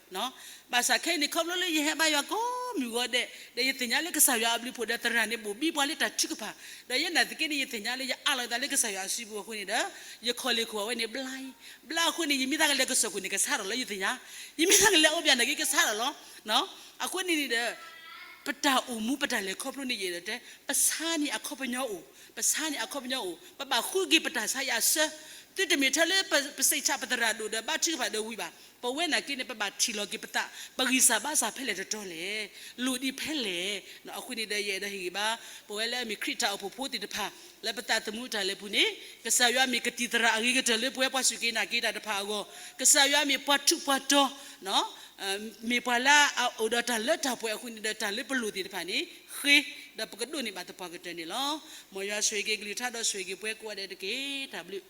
ဘၣ်ဆၣ်ခဲအံၤန့ၣ် ခီဖျိလၢယဟဲဘါယွၤကိးမုၢ်ဂီၤဒဲး ဒီးယသ့ၣ်ညါလၢကစၢ်ယွၤအဘျုးအဖှိၣ်ဒီးသရၣ်န့ၣ် ဘိၣ်ဘံပှၤလၢတၢ်ထုကဖၣ်, ဒီးယဲနာ်သက့န့ၣ် ယသ့ၣ်ညါလၢယအးလီၤသးလၢကစၢ်ယွၤအစုပူၤအဃိန့ၣ်ဒီး ယခီၣ်လ့ၢ်ခိၣ်အဝဲန့ၣ် ဘျါအံၤ, ဘျါအဃိန့ၣ် ယမ့ၢ်သးကလဲၤကစၢၢ်ခိၣ်န့ၣ် ကဆါထီၣ်လီၤယသ့ၣ်ညါ, ယမ့ၢ်သးကလဲၤအိၣ်ပၠးနာ်က့ ကဆါထီၣ်လီၤ. အဃိန့ၣ်န့ၣ်ဒီး ပတၢ်အိၣ်မူပတၢ်လဲၤခီဖျိန့ၣ်ယအဲၣ်ဒိးတဲ ပဆါန့ၢ်အခီပညီအိၣ်, ပဆါန့ၢ်အခီပညီအိၣ်, ပဘၣ်ဃုက့ၤပတၢ်ဆါယၤအဆၢ, သုတမ့ၢ်ထဲလၢပစံးဆၣ်ပသရၣ်ဒိၣ်ဒီးဘါထုကဖၣ်ဒီးဝံၤဘၣ်, ပဝဲနာ်က့န့ၣ် ပဘၣ်ထံၣ်လီၤက့ၤပသး, ပဂံၢ်စၢ်ဘါစၢ်ဖဲလဲၣ်တတီၤလဲၣ်, လိၣ်ဒံးဖဲလဲၣ်, အဃိန့ၣ်ဒီးယအဲၣ်ဒိးဟ့ၣ်ဂံၢ်ဘါ ပဝဲလၢအမ့ၢ်ခရံာ်တၢ်အိၣ်ဖှိၣ်ဖိသ့ၣ်တဖၣ် လၢပသးသမူတၢ်လဲၤပူၤန့ၣ် ကစၢ်ယွၤမ့ၢ်ကတံၤသရၣ်အဂ့ၤကတၢၢ်လၢပဝဲပှၤစူၢ်က့ၤနာ်က့ၤတၢ်တဖၣ်အဂီၢ်, ကစၢ်ယွၤမ့ၢ်ပှၤထူးပှၤတီၤ မ့ၢ်ပှၤလၢအအိၣ်ဒီးတၢ်လၢတၢ်ပှဲၤအဃိန့ၣ်ဒီး တၢ်လၢပလိၣ်သ့ၣ်တဖၣ်န့ၣ် ဃ့, ဒီးပကဒိးန့ၢ်ဘၣ်သပှၢ်ကတၢၢ်န့ၣ်လီၤ. မ်ယွၤဆိၣ်ဂ့ၤက့ၤကလုၢ်ကထါဒီးဆိၣ်ဂ့ၤက့ၤပှၤကိးဂၤဒဲးတက့ၢ်. တၢ်ဘျုး